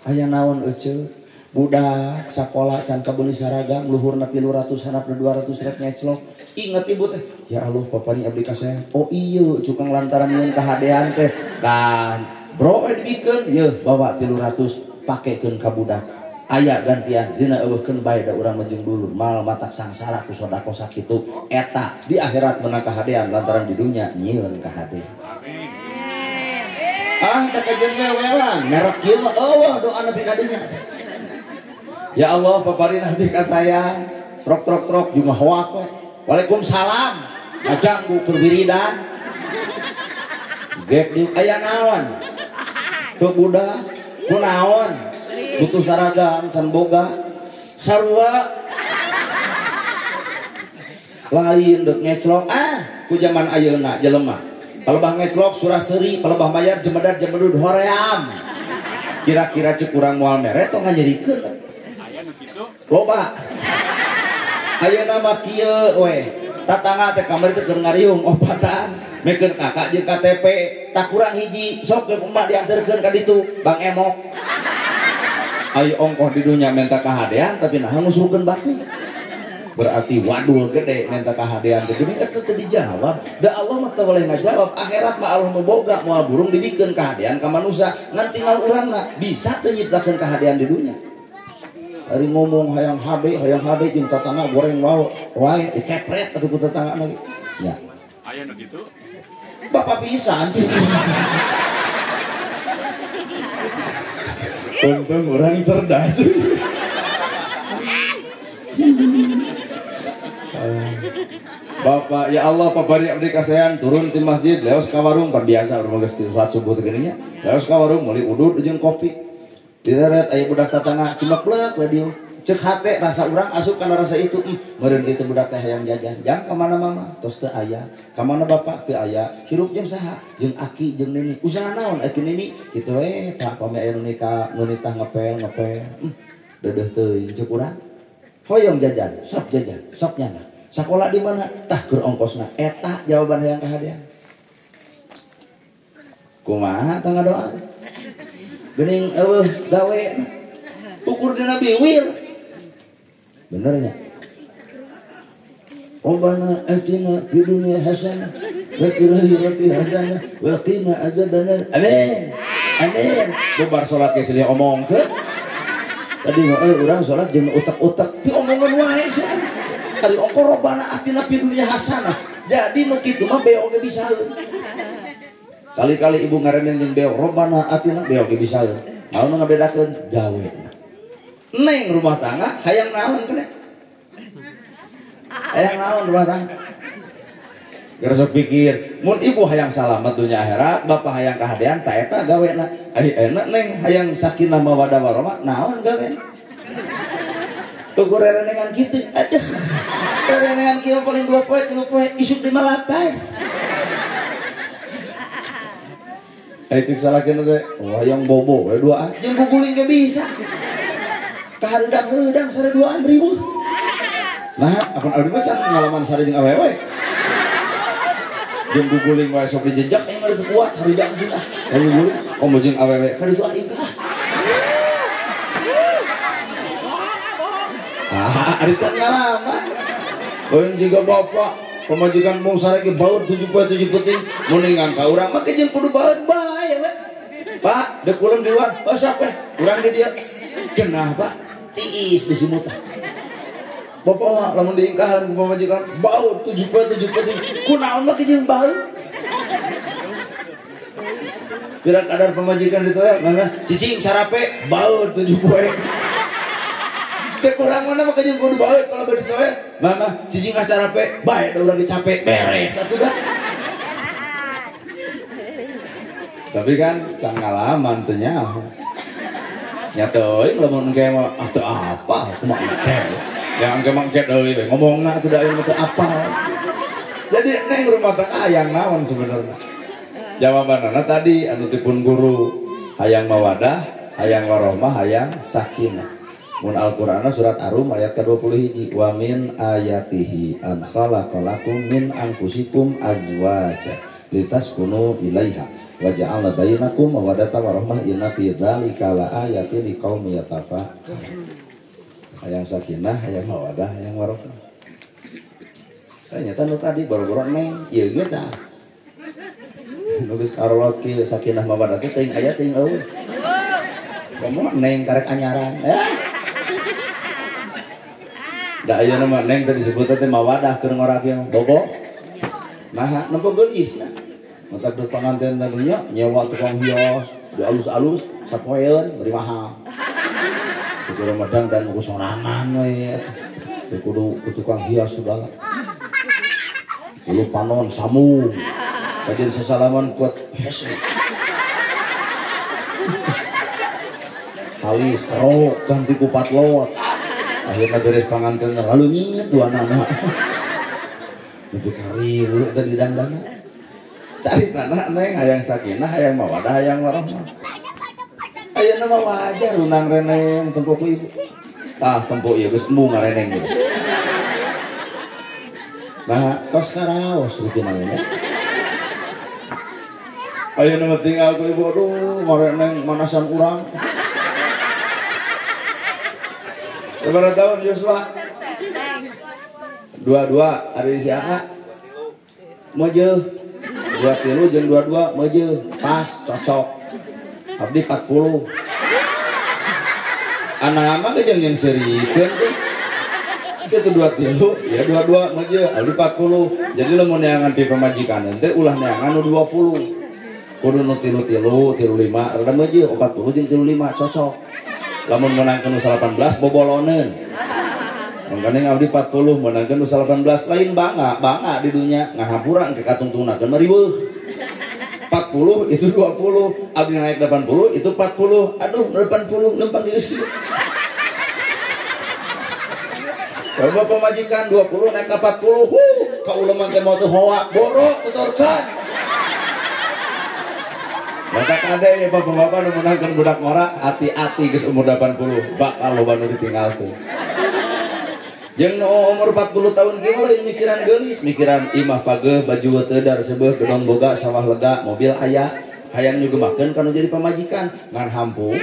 S3: Aya naon euceu? Budak sakola can kabeuli saragam, luhurna 300 hanapna 200 rek ngeclok. Ingat ibu teh, ya Allah papani abdi ka saya. Oh iya, cukang lantaran nyieun kahadean teh. Dan bro dibikeun, yeuh bawa 300 pakekeun ka budak. Aya gantian dina eueuhkeun bae da urang mah jeung dulur mal matak sangsara ku sedekah sakitu eta di akhirat menang kahadean lantaran di dunya nyieun kahadean. Amin. Ah da kajeun wewelan merek kieu mah eueuh doa nepi ka dinya. Ya Allah paparin abdi ka saya trok trok trok jeung hoak we. Waalaikumsalam. Ngaganggu keur wiridan. Gek dieu aya naon? Teu budak kunaon? Butuh saragam can boga sarua lain dek ngeclok ah ku zaman ayeuna jelema palebah ngeclok surah seuri palebah mayar jemedar jemedud hoream kira-kira cek urang moal mere tong nganyerikeun aya nu kitu loba ayeuna mah kieu we tatangga teh kamari teh keur ngariung opatan mekeun kakak jeung KTP tak kurang hiji sok ke emak dianterkeun ka ditu Bang Emok. Ayo ongkoh di dunia minta kahadean tapi nah ngusurkeun batu. Berarti wadul gede minta kahadean teh geuning eta teu dijawab. Da Allah mah teu boleh ngajawab, akhirat mah Allah memboga moal burung dibikeun kahadean ka manusia, ngan tinggal urangna bisa teu nyiptakeun kahadean di dunia. Ari ngomong hayang hade jeung tatangga goreng wae dikepret atuh ku tatangga lagi. Ya.
S4: Aya nu kitu?
S3: Bapak pisan. Untung orang cerdas. Bapak, ya Allah, papari abdi kasean turun di masjid, leos ka warung, biasa urang geus salat subuh teh geuning nya. Leos ka warung meuli udud jeung kopi. Direret aya budak tatangga cimeplek we dieu. Ceuk hate rasa urang asup kana rasa itu. Meureun ieu teh budak teh hayang jajan. Jang ka mana mama? Tos teu aya. Ka mana bapak? Teu aya. Hirup jeung saha? Jeung aki jeung nini. Usaha naon aki nini? Kitu we Pak pami aya nu nikah, nu nitah ngepel ngepel. Deudeuh teuing ceuk urang. Hoyong jajan, sok jajan, sok nyana. Sakola di mana? Tah keur ongkosna. Eta jawaban hayang kahadean. Kumaha tangga doa? Geuning eueuh gawe. Ukur dina biwir. Bener nya? Rabbana atina fid dunya hasanah wa fil akhirati hasanah wa qina adzabannar. Amin. Amin. Bubar salat ge silih omongkeun. Tadi mah urang salat jeung utek-utek diomongan wae sia. Ari ongko Rabbana atina fid dunya hasanah. Jadi nu kitu mah beo ge bisa. Kali-kali ibu ngarendeng jeung beo Rabbana atina beo ge bisa. Naon nu ngabedakeun gawe. Neng rumah tangga hayang naon teh? Hayang naon rumah tangga? Geus sok pikir, mun ibu hayang salamet dunya akhirat, bapak hayang kahadean ta eta gawena. Ai enak neng hayang sakinah mawaddah warahmah, naon gawena? Ukur rerenengan kitu, aduh. Rerenengan kieu paling 2 poe, 3 poe, isuk di malapai. Eh cek salakina teh, oh hayang bobo we duaan, jeung guguling ge bisa. Kahareudang-heudang sare duaan riweuh. Nah, apan abdi mah can ngalaman sare jeung awewe. Jeung guguling wae sok dijejak aing mah teu kuat, hareudang jeung ah. Guguling komo jeung awewe ka ditu aing ah. Ah, ari can ngalaman. Lain jiga bapak pamajikan mung sare ge baut 7 poe 7 peuting muningan ka urang mah jeung kudu baut bae we. Pak, deuk kulem di luar, oh sok we, urang di dieu. Genah, Pak. Tiis di sumut. Bapak mah lamun diingkahan ku pamajikan baut 7 poe 7 peuting. Kunaon mah jeung baut? Pirang kadar pamajikan ditu ya, mama cicing carape baut 7 poe. Cek urang mana mah jeung kudu baut kalau bari soe. Mama cicing carape bae da urang capek beres atuh dah. Tapi kan can ngalaman teu nyaho. Nya teuing lamun engke mah ah teu apa kumaha engke. Yang engke mah engke deui we ngomongna atuh da ieu mah teu apal. Jadi neng rumah tangga hayang naon sebenarnya? Jawabanana tadi anu tipun guru hayang mawadah, hayang warohmah, hayang sakinah. Mun Al-Qur'anna surat Ar-Rum ayat ke-21 wa min ayatihi an khalaqalakum min anfusikum azwaja litaskunu ilaiha wa ja'alna bainakum mawaddatan warahmah inna fi dzalika laayatin liqaumin yatafakkarun. Hayang sakinah, hayang mawadah, hayang warahmah. Ternyata nu tadi boro-boro neng ieu ge tah. Nu geus karolot kieu sakinah mawadah teh teuing aya teuing eueuh. Komo neng karek anyaran. Da ayeuna mah neng teh disebut teh mawadah keur ngorak yang bogo. Nah, nempo geulisna. Matak deuk panganten teh nya nyewa tukang hias, dialus-alus sapoeun bari mahal. Syukur medang dan ku sorangan we eta. Teu kudu ku tukang hias segala. Kudu panon samu. Kajian sesalaman kuat hese. Halis kerok ganti ku patlot. Akhirnya beres panganten lalu nyit dua anak. Lebih kari tadi dandana. Cari tanah neng hayang sakinah, hayang mawadah, hayang warahmah. Ayeuna mah wajar unang reneng tempo ku ibu. Tah tempo ieu geus embung ngareneng gitu. Nah, tos karaos rutina we. Ayeuna mah tinggal ku ibu aduh ngareneng manasan urang. Sabaraha tahun Yosua? 22 ari si Aa. Meujeuh. 23 jeung 22 meujeuh, pas cocok. Abdi 40. Anak mah ge jeung seurikeun teh. Kitu 23 ya 22 meujeuh, abdi 40. Jadi lamun neangan pi pamajikan teh ulah neangan nu 20. Kudu nu 33, 35, rada meujeuh 40 jeung 35 cocok. Lamun meunangkeun nu 18 boboloneun. Mangkane abdi 40 meunangkeun nu 18 lain bangga, bangga di dunya ngan hampura engke katungtungnakeun mah riweuh. 40 itu 20, abdi naik 80 itu 40. Aduh 80 lempang geus kieu. Coba pemajikan 20 naik ke 40, huh, kauleman teh mau teu hoa, boro tuturkeun. Maka kade ya bapak-bapak nu meunangkeun budak ngora, hati-hati geus umur 80, bakal loba nu ditinggalkeun. Jeung nu umur 40 tahun kieu lain mikiran geulis, mikiran imah pageuh, baju teu dar seubeuh, gedong boga, sawah lega, mobil aya, hayang nyugemakeun kana jadi pamajikan, ngan hampung.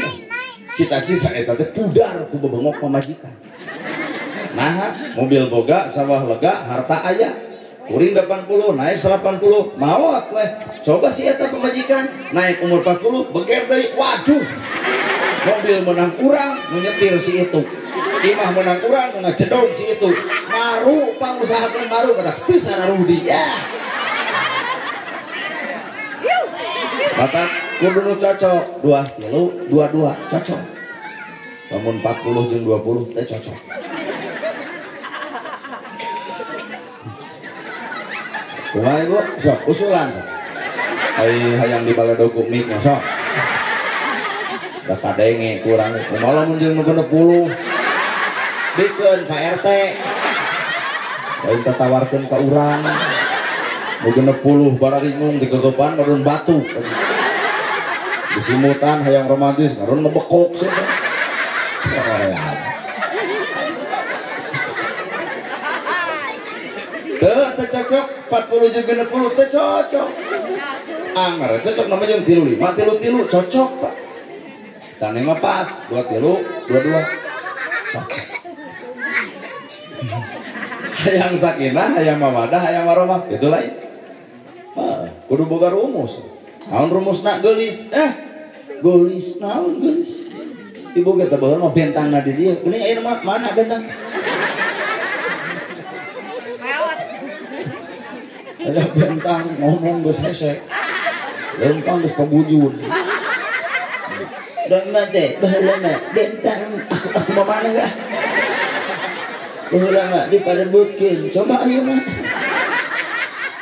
S3: Cita-cita eta teh pudar ku bebengok pamajikan. Nah, mobil boga, sawah lega, harta aya. Kuring 80, naik 80, maot weh. Coba si eta pemajikan, naik umur 40, beger deui, waduh. Mobil menang urang, nu nyetir si itu. Imah menang urang, nu ngacedog si itu. Maru pangusahakeun maru kata teu sararudi. Ya. Mata Kudu nu cocok 2 3 22 cocok. Lamun 40 jeung 20 teh cocok. Kumaha ibu? Sok usulan sok. Ai hayang dibaledog ku mic mah sok. Da kadenge kurang. Kumaha lamun jeung nu 60? Bikeun ka RT. Lain tatawarkeun ka urang. Nu 60 bararingung digegepan ngarun batu. Disimutan hayang romantis ngarun ngebekok sih. Teu teu cocok 40 jeung 60 teu cocok. Anger cocok nama jeung 35 33 cocok Pak. Tane mah pas 2 3 22 cocok. Hayang sakinah, hayang mawadah, hayang warahmah, itu lain. Kudu boga rumus. Naon rumusna geulis? Geulis, naon geulis? Ibu kita baheula mah bentangna di dieu. Geuning ayeuna mah mana bentang?
S2: Lewat.
S3: Aya bentang ngomong geus hese. Lempang geus pabujun. Dan mah teh baheula mah bentang aku mah mana ya? Baheula mah diparebutkeun. Coba ayeuna.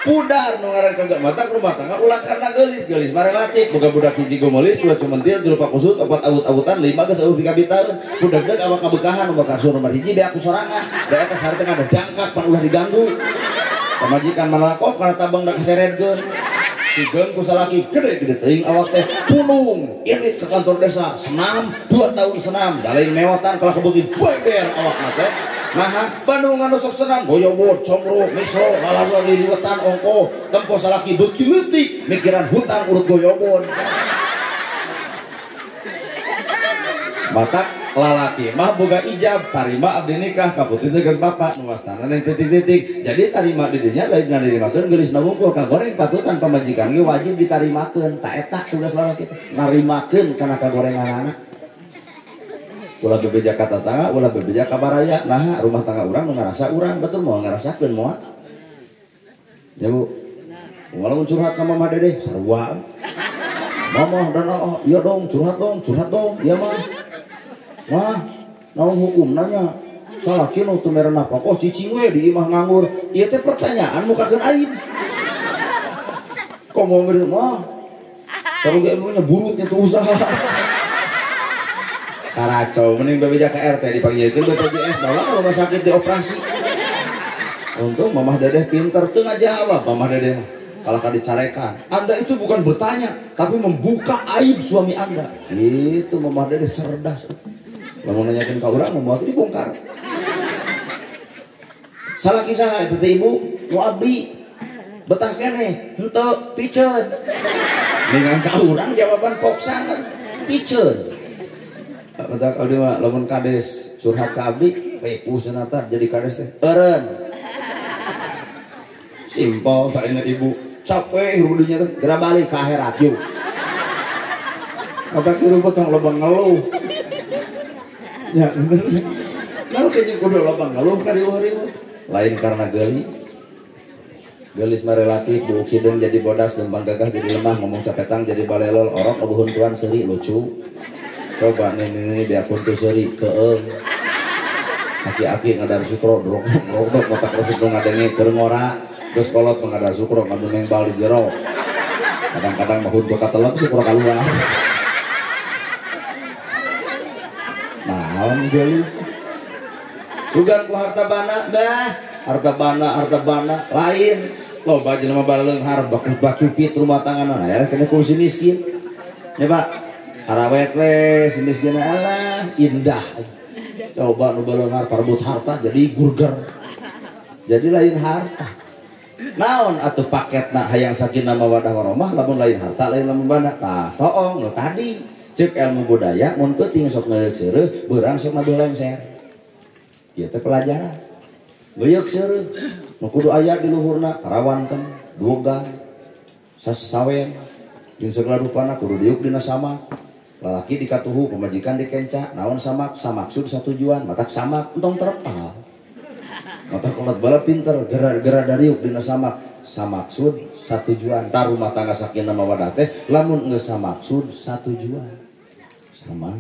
S3: Pudar nu ngaran kagak mata rumah tangga ulah karena geulis geulis mah relatif boga budak hiji gomelis 2 cumentil 3 pakusut 4 awut-awutan 5 geus eueuh pikabitaeun budak deuk awak kabeukahan nomor kasur nomor 1 beak ku sorangan da eta sareng ada dangkak pan ulah diganggu pamajikan manalakop kana tabang da kaseredkeun sigeun ku salaki gede-gede teuing awak teh punung irit ke kantor desa senam 2 tahun senam da lain mewotan kalah kebeuki beber awakna teh. Nah, Bandung anu sok senang, goyobot, comro, misro, lalawar, liliwetan, ongko, tempo salaki beuki leutik, mikiran hutang urut goyobot. Matak lalaki mah boga ijab, tarima abdi nikah, kaputi tegas bapak, nu wastana neng titik-titik. Jadi tarima di dinya lain narimakeun geulisna wungkul kagoreng patutan pamajikan ge wajib ditarimakeun. Ta eta tugas lalaki teh, narimakeun kana kagorenganana. Ulah bebeja ka tatangga, ulah bebeja ka baraya. Nah, rumah tangga urang nu ngarasa urang, betul moal ngarasakeun moal. Ya Bu. Moal curhat ka Mama Dedeh, sarua. Mama dan oh, iya dong, curhat dong, iya mah. Mah, naon hukumna nya? Salaki nu teu mere nafkah cicing we di imah nganggur. Ieu teh pertanyaan mukakeun aib. Komo mere mah. Saruga ibunya burutnya tuh usaha. Karacau, mending bebeja ke RT dipanggilkeun BPJS, bawa ke rumah sakit dioperasi. Untung Mamah Dedeh pinter, teu ngajawab Mamah Dedeh mah. Kalah ka dicarekan. Anda itu bukan bertanya, tapi membuka aib suami Anda. Itu Mamah Dedeh cerdas. Lamun nanyakeun ka urang, moal teh dibongkar. Salah kisah eta teh ibu, nu abdi betah keneh, henteu piceun. Dengan ka urang jawaban poksangan, piceun. Bentar abdi mah lamun kades curhat ka abdi, pepuh cenah jadi kades teh eureun. Simpel saena ibu, capek hirup dunya teh geura balik ka akhirat yuk. Otak hirup tong loba ngeluh. Ya bener. Lalu kayaknya kudu loba ngeluh ka riweuh-riweuh. Lain karena geulis. Geulis mah relatif, buuk hideung jadi bodas, lempang gagah jadi lemah, ngomong capetang jadi balelol, orok eueuh seuri lucu. Coba nih biar pun tuh seri keeng aki-aki ngadar sukro drok drok otak resep nu ngadenge keur ngora geus kolot mengadar sukro ngaduneng bal di jero kadang-kadang mah huntu katelep sukro kaluar naon geulis sugan ku harta bana bah harta bana lain loba jelema baleunghar bacupit rumah tangga nah ya kena kursi miskin ya Pak. Arawet we si miskin alah indah. Coba nu baleunghar parebut harta jadi burger. Jadi lain harta. Naon atuh paketna hayang sakinah mawadah warahmah lamun lain harta lain lamun bana. Tah toong nu tadi ceuk ilmu budaya mun peuting sok ngeueuk seureuh beurang sok mabelengser. Ieu teh pelajaran. Ngeueuk seureuh nu kudu aya di luhurna rawanten, duogan, sasawen jeung segala rupana kudu diuk dina sama. Lalaki dikatuhu, pemajikan dikenca, naon samak, samaksud satujuan, matak samak, entong terpal. Matak kolot bala pinter, gera-gera dariuk dina samak, samaksud satujuan. Tar rumah tangga sakinah mawaddah teh lamun geus samaksud satujuan. Sama.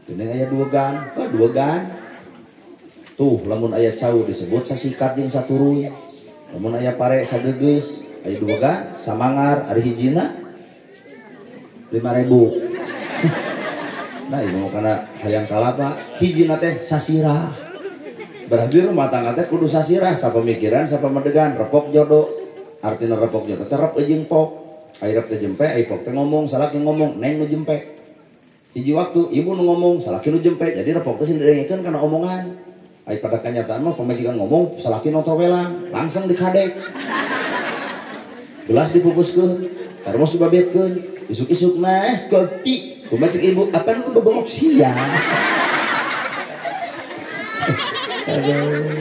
S3: Geuning aya dua gan, oh dua gan. Tuh lamun aya cau disebut sasikat jeung saturuy. Lamun aya pare sagegeus, aya dua gan, samangar ari hijina 5.000. Nah, ieu mah kana hayang kalapa, hijina teh sasirah. Berarti rumah tangga teh kudu sasirah, sapamikiran, sapamedegan, repok jodoh. Artina repok jodoh teh rep jeung pok. Ai rep teh jempe, ai pok teh ngomong, salaki ngomong, neng nu jempe. Hiji waktu ibu nu ngomong, salaki nu jempe. Jadi repok teh sing didengekeun kana omongan. Ai pada kenyataan mah pamajikan ngomong, salaki nu welang, langsung dikadek. Gelas dipupuskeun, termos dibabetkeun, isuk-isuk mah kopi. Kumaha cek ibu, apaan ku bebongok sia. Aduh.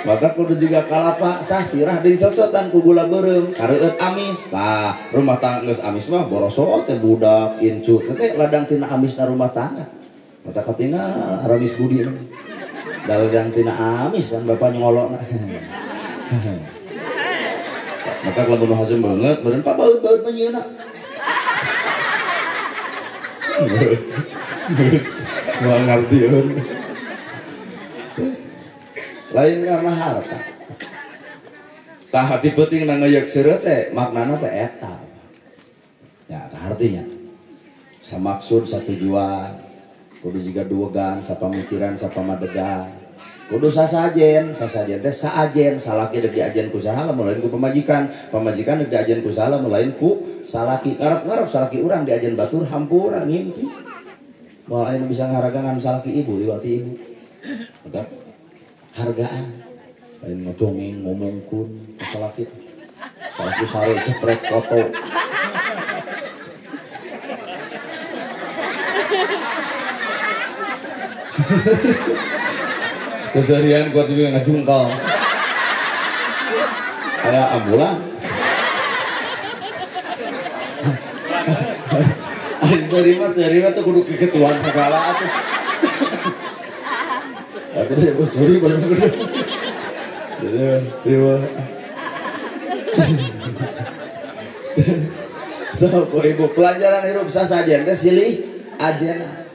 S3: Maka kudu juga kalapa sasirah jeung cocotan ku gula beureum kareueut amis. Tah, rumah tangga geus amis mah boroso teh budak incu teh ladang tina amisna rumah tangga. Mata katingal aramis budi. Da ladang tina amis kan bapak nyolokna. Maka lamun nu haseum banget meureun pak baeut-baeut mah nyieuna. Geus. Geus moal ngartieun. Lain karena harta. Tah hati penting na ngeuyeuk seureuh teh maknana teh eta. Ya, tah artinya. Samaksud satujuan, kudu jiga duegan, sapamikiran, sapamadegan. Kudu sasajen, sasajen teh saajen, salaki deuk diajen ku saha lamun lain ku pamajikan, pamajikan deuk diajen ku saha lamun lain ku salaki. Ngarep-ngarep salaki urang diajen batur hampura ngimpi. Moal aya nu bisa ngaharagangan salaki ibu liwat ibu. Mantap. Hargaan lain ngocongeng ngomongkun salaki salaki sare cepret foto. Seserian kuat juga ngajungkal kayak ambulan. Ari mah seri mah tuh kudu keketuan segala atuh. Atau dia sorry baru jadi terima. So ibu pelajaran hirup sasajen teh silih ajena.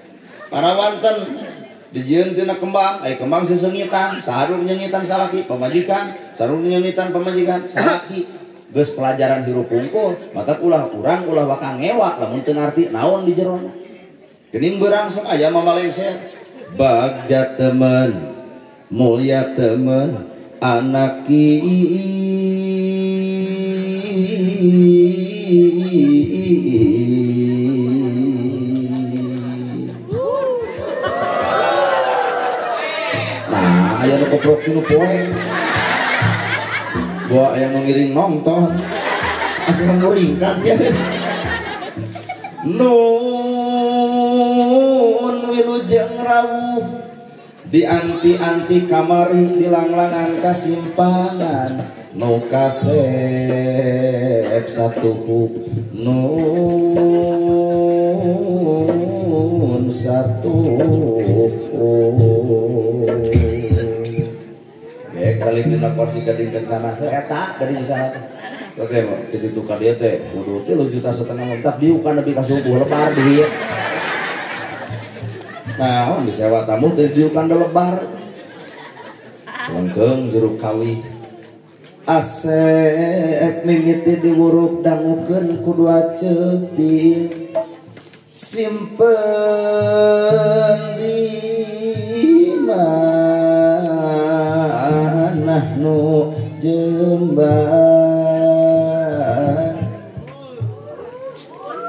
S3: Para wanten dijieun tina kembang, ai kembang sesengitan, saharur nyengitan salaki pamajikan, saharur nyengitan pamajikan salaki. Geus pelajaran hirup hungkul, mata ulah urang ulah waka ngewa lamun teu ngarti naon di jerona. Geuning beurang sok aya mamalengser. Bagja temen, mulia temen, anak Nah, aya nu koprok tilu poe. Bawa aya nu ngiring nonton. Asal muringkat ya. Nun wilujeng rawuh di anti-anti kamari di langlangan kasimpangan nu kasep satuhu nun satuhu. Ge kali dina kursi gading kencana heuh eta dari sana teh. Oke, jadi tukar dia teh kudu 3,5 juta mentak diukan nepi ka subuh lebar duit. Nah, disewa tamu teh diukan lebar. Lengkeung jeruk kawi. Asep mimiti diwuruk dangukeun ku dua cepi. Simpen di manah nu jembar.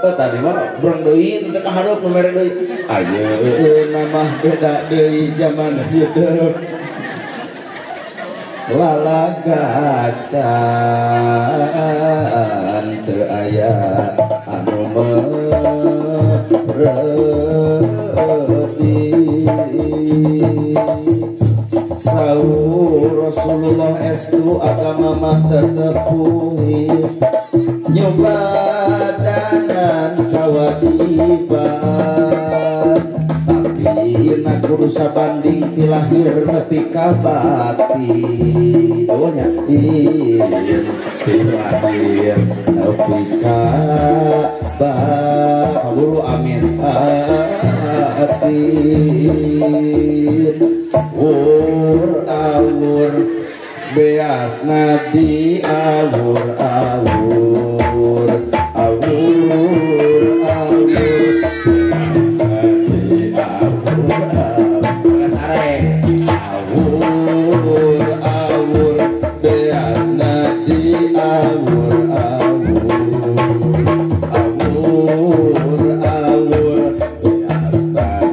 S3: Tadi mah berang deui teu kahareup nu mere deui. Ayeuna mah beda deui zaman hidup. Lalagasan teu aya anu meredi. Saur Rasulullah estu agama mah tetep puhit. Nyobadanan kawajiban tapi na kudu sabanding ti lahir nepi ka batin. Oh nya ti lahir nepi ka batin. Guru amin atin. Wur awur beas nadi awur awur awur awur beas nadi awur awur sare awur awur beas nadi awur awur awur awur beas nadi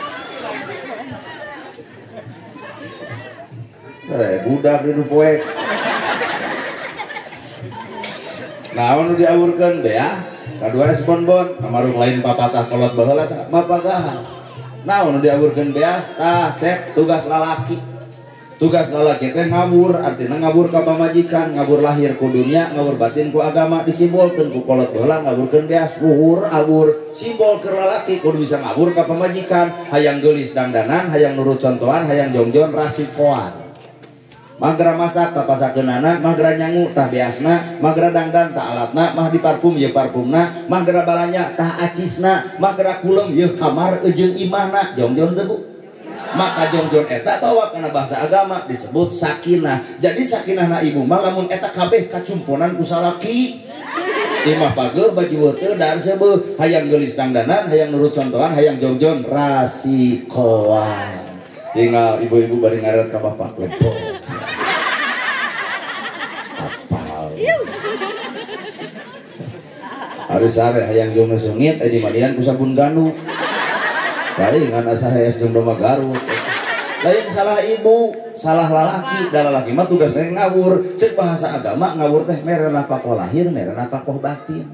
S3: awur awur. Budak di poek. Naon nu diawurkeun beas, kadua es bonbon, amarung lain papatah kolot baheula tah mapagahan. Naon nu diawurkeun beas, tah cek tugas lalaki. Tugas lalaki teh ngawur, artina ngawur ka pamajikan, ngawur lahir ku dunia, ngawur batin ku agama, disimbolkeun ku kolot baheula ngawurkeun beas, wuhur awur, simbol keur lalaki kudu bisa ngawur ka pamajikan, hayang geulis dangdanan, hayang nurut contohan, hayang jongjon rasikoan. Magra masak tak pasakeunana, magra nyangu tah beasna, magra dangdan tah alatna, mah diparfum yeuh parfumna, magra balanya tah acisna, magra kulem yeuh kamar jeung imahna, jongjon teu Bu. Maka jongjon eta bawa kana bahasa agama disebut sakinah. Jadi sakinahna ibu mah lamun eta kabeh kacumponan ku salaki. Imah pageuh baju teu dar seubeuh, hayang geulis dangdanan, hayang nurut contohan, hayang jongjon rasikoan. Tinggal ibu-ibu bari ngaret ka bapak lepok. Harus sare hayang jeung sengit di mandian ku sabun ganu. Palingan asa hees jeung domba Garut. Lain salah ibu, salah lalaki, da lalaki mah tugasna ngawur. Ceuk bahasa agama ngawur teh mere nafkah lahir, mere nafkah batin.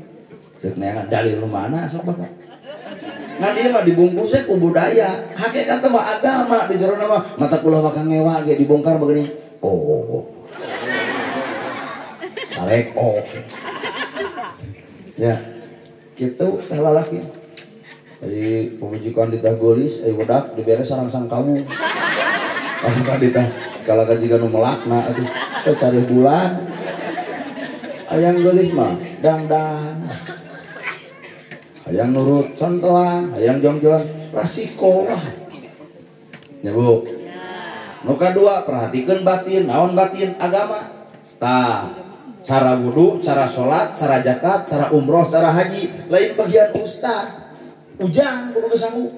S3: Ceuk neangan dalil nu mana sok bapak. Ngan ieu mah dibungkusnya ku budaya. Hakikat mah agama di jero mah mata kula bakal ngewa ge dibongkar begini. Oh. Tarik oh. Ya, gitu teh lalaki. Jadi pemajikan ditah geulis, wedak dibere sarang-sang kamu. Kalau ditah kalau kajikan nu melakna atuh teh cari bulan. Hayang geulis mah dangdan. Hayang nurut contohan, hayang jongjon, rasiko lah. Ya Bu. Nu kadua perhatikeun batin, naon batin agama. Tah cara wudu, cara sholat, cara zakat, cara umroh, cara haji, lain bagian ustad. Ujang kudu geus sanggup.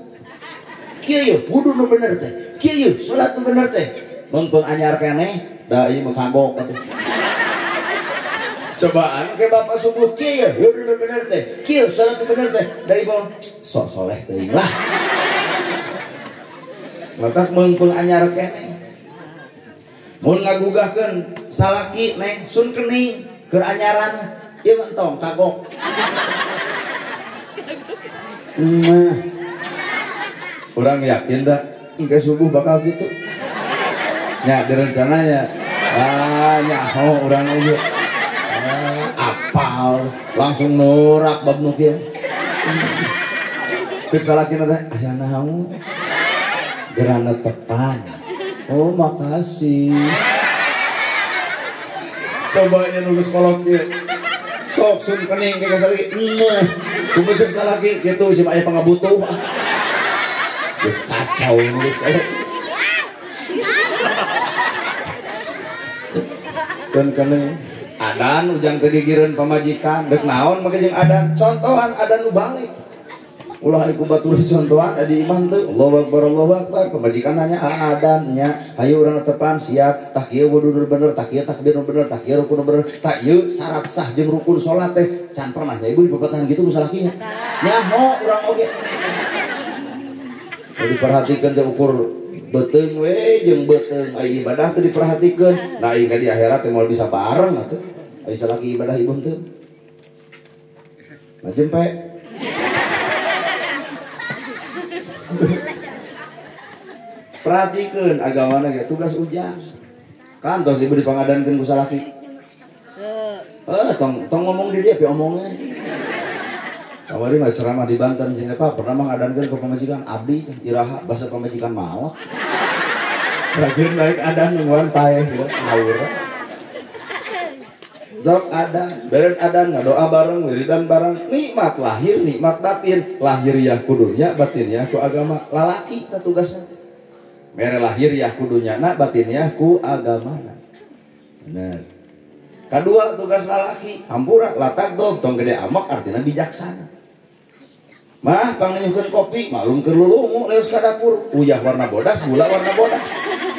S3: Kieu yeuh wudu nu bener teh, kieu yeuh salat nu bener teh. Meungpeung anyar keneh, da ieu mah kagok atuh. Cobaan ke bapak subuh kieu yeuh wudu nu bener teh, kieu salat nu bener teh, da ieu sok soleh teuing lah. Matak meungpeung anyar keneh. Mun ngagugahkeun salaki neng sun kening keur anyaran ieu mah entong kagok. Mah. Urang yakin dah engke subuh bakal gitu. Nya direncananya. Ah nyaho urang ieu. Apal langsung norak bab nu kieu. Ceuk salakina teh aya naon? Gerana tepan. Oh makasih. Coba nya nulis kolot ieu. Sok sun kening ke salaki. Mah. Kumaha ceuk salaki kitu si aya pangabutuh. Geus kacau nulis kolot. Sun kening adan ujang teu gigireun pamajikan deuk naon make jeung adan contohan adan nu balik. Ulah iku batur contohan di imah teu Allahu akbar pamajikan nanya adan nya hayu urang tepan siap tah kieu wudu nu bener tah kieu takbir nu bener tah kieu rukun nu bener tah ieu syarat sah jeung rukun salat teh can pernah nya ibu dipapatahan kitu ku salakinya nyaho urang oge diperhatikeun teh ukur beuteung we jeung beuteung ai ibadah teh diperhatikeun nah ieu di akhirat teh moal bisa bareng atuh ai salaki ibadah ibu teu majempe. Perhatikan agamana ge tugas ujang. Kantos ibu dipangadankeun ku salaki. Tong ngomong di dia pi omongan. Kamari mah ceramah di Banten sini Pak, pernah mengadankeun ke pamajikan abdi iraha basa pamajikan maot. Rajin naik adan nungguan paeh sih ngawur. Sok adan, beres adan ngadoa bareng, wiridan bareng, nikmat lahir, nikmat batin, lahiriah ku dunya, batinnya ku agama. Lalaki ta tugasna. Mere lahiriah ku dunyana, batinnya ku agamana. Bener. Kedua tugas lalaki, hampura latagdob tong gede amak artinya bijaksana. Mah pangnyuhkeun kopi, maklum keur lulungu leus ka dapur, uyah warna bodas, gula warna bodas.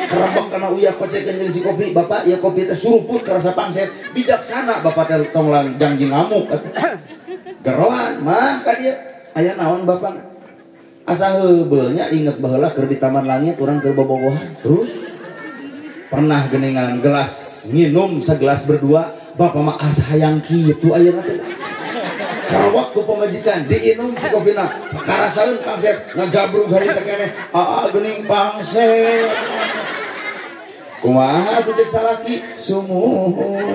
S3: Kerebek kana uyah kocekeun jeung si kopi, bapak ieu kopi teh suruput karasa pangset. Bijaksana bapak teh tong janji ngamuk atuh. Geroan mah ka dieu, aya naon bapak? Asa heubeul nya inget baheula keur di Taman Langit urang keur bobogohan. Terus pernah geningan gelas minum segelas berdua, bapak mah asa hayang kitu ayeuna teh. Karawak ku pamajikan diinum si kopina, karasaeun pangset ngagabrug harita keneh, aa geuning pangset. Kumaha atuh cek salaki sumuhun.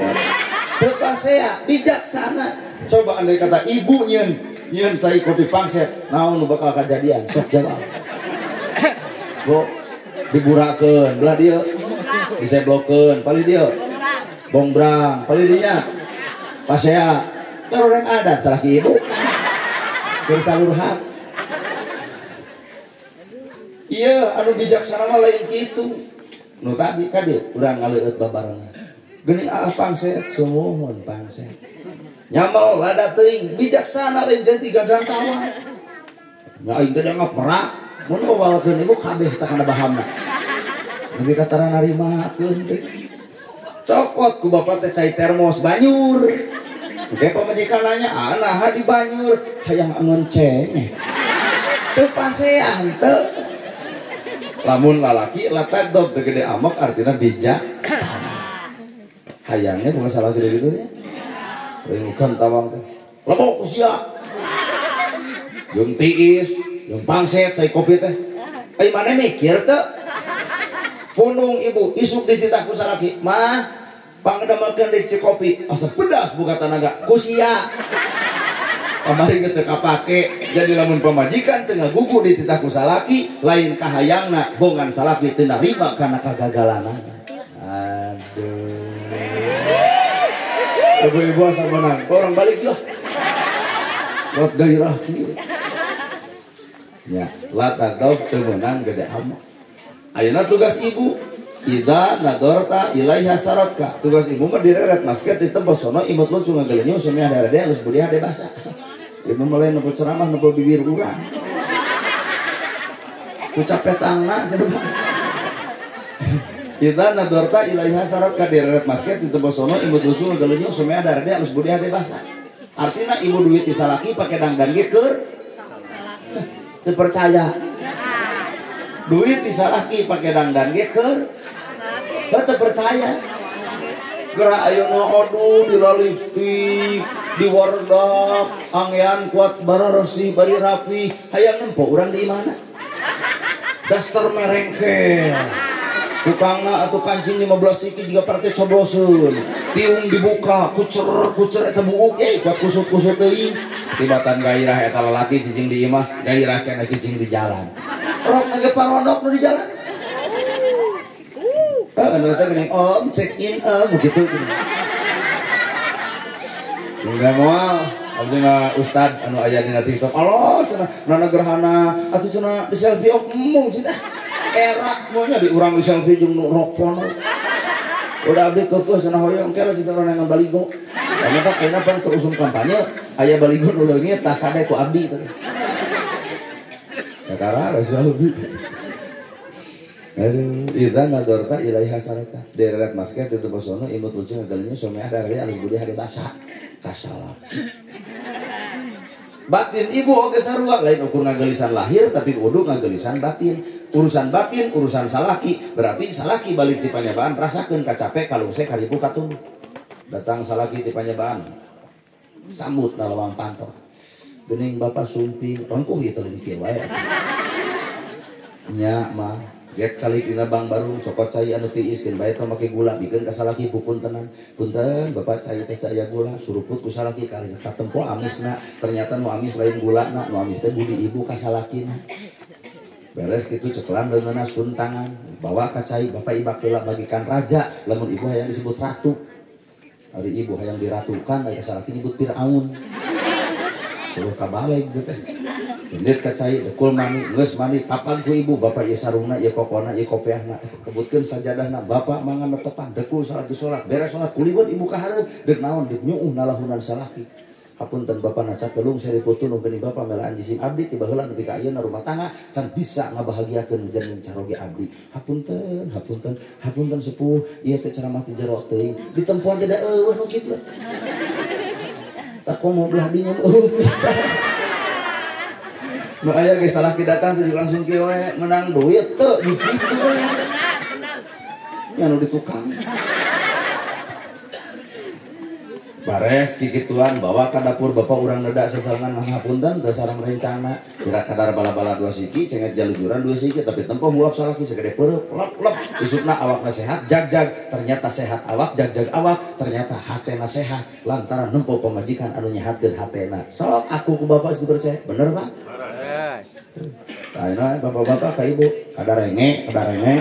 S3: Teu pasea bijaksana. Coba andai kata ibu nyieun cai kopi pangset, naon nu bakal kajadian? Sok jawab. Bo diburakeun belah dieu. Diseblokeun palih dieu. Bongbrang palih dinya. Pasea orang adat salaki ibu. Keur salurhat. Iya anu bijaksana mah lain kitu. Nu tadi ka dieu urang ngaleueut babarengan. Geuning aa pangset sumuhun pangset. Nyamal lada teuing bijaksana lain jadi gagantawa. Nya aing teh ngaperak mun ngawalkeun ibu kabeh tah kana bahamna. Nepi ka tara narimakeun teh. Cokot ku bapak teh cai termos banyur. Engke pamajikan nanya, "Ah naha di banyur?" Hayang angon cengeh. Teu pasean teu. Lamun lalaki latagdob teu gede amok artinya bijaksana. Hayangnya bukan salah gede gitu ya. Bukan tawang teh. Lebok usia. Jeung tiis, jeung pangset cai kopi teh. Ai maneh mikir teu? Punung ibu isuk dititah ku salaki, "Mah, pangdemelkeun deui cai kopi." Asa pedas buka tanaga ku sia. Kamari teu kapake. Jadi lamun pamajikan teu ngagugu dititah ku salaki, lain kahayangna bongan salaki teu narima kana kagagalanana. Aduh. Ibu-ibu asa menang, orang balik yeuh. Lot gairah kieu. Nya, latagdob teu meunang gede amak. Ayeuna tugas ibu, ida nadorta ilaiha saratka. Tugas ibu mah direret masket ditembos sono imut lucu ngagelenyu semi ada ada geus budi hade basa. Ibu mulai nempo ceramah nempo bibir urang. Ku capetangna cenah. Ida nadorta ilaiha saratka direret masket ditembos sono imut lucu ngagelenyu semi ada ada geus budi hade basa. Artina ibu duit disalaki pake dangdan ge keur teu percaya. Duit disalaki pakai dangdan ge keur teu percaya. Geura ayeuna aduh di lipstik, di wardak, angean kuat barareusi bari rapi, hayang nempo urang di imahna. Daster merengkel. Tukangna atuh kancing 15 siki jiga partai cobloseun. Tiung dibuka, kucer-kucer eta buuk kuat kusut-kusut teuing. Tibatan gairah eta lalaki cicing di imah, gairah kana cicing di jalan. Rok ge parodok nu di jalan. Anu teh geuning om check in begitu. Enggak moal, abdi mah ustad anu aya dina TikTok. Allah cenah nana gerhana atuh cenah di selfie om embung cenah. Era maunya di urang di selfie jeung nu rok pono. Udah abdi keukeun cenah hoyong kela cenah urang ngan baligo. Ternyata ayeuna pan keur usum kampanye aya baligo nu leungit tah kade ku abdi teh. Kakara selfie. Aduh, idza nadorta ilaiha sarata. Direret masket itu bosono imut lucu ngagalinya somea dari alus budi hade basa. Kasalah. Batin ibu oge sarua lain ukur ngagelisan lahir tapi kudu ngagelisan batin. Urusan batin, urusan salaki. Berarti salaki balik ti panyabaan rasakeun kacape kalungse karibu katunduh. Datang salaki ti panyabaan. Sambut na lawang panto. Geuning bapak sumping, rengkuh ieu teh kieu wae. Nya mah Gek calik dina bang barung cokot cai anu tiis keun bae tong make gula bikeun ka salaki pupuntenan. Punten bapak cai teh aya gula suruput ku salaki kali katempo amisna. Ternyata nu amis lain gulana, nu amis teh budi ibu ka salakina. Beres kitu cekelan leungeunna suntangan bawa ka cai bapak ibak heula bagikan raja lamun ibu hayang disebut ratu. Ari ibu hayang diratukan aya salaki nyebut Firaun. Terus kabaleg teh. Indit ka cai dekul mani geus mani papan ku ibu bapak ieu sarungna ieu kokona ieu kopiahna kebutkeun sajadahna bapak mangan netepan dekul salat salat beres salat kuliwet ibu ka hareup deuk naon deuk nyuuh nalahunan salaki. Hapunten bapak na capelung seri putu nu geuning bapak melaan jisim abdi ti baheula nepi ka ayeuna rumah tangga can bisa ngabahagiakeun jeung caroge abdi. Hapunten, hapunten, hapunten sepuh ieu teh ceramah ti jero teuing ditempuan teh da eueuh nu kitu. Tak komo belah dinya eueuh bisa. Nu aya ge salaki datang teh langsung kieu we menang duit teu kitu we. Nya nu di tukang. Bares kikituan bawa ke dapur bapak urang nedak sesarengan ngapunten teu sareng rencana kira kadar bala-bala dua siki cenget jalujuran dua siki tapi tempo huap salaki segede peureup lep lep isukna awakna sehat jag-jag ternyata sehat awak jag-jag awak ternyata hatena sehat lantaran nempo pamajikan anu nyehatkeun hatena sok aku ku bapak geus dipercaya bener Pak tah bapak-bapak ka ibu kadarenge kadarenge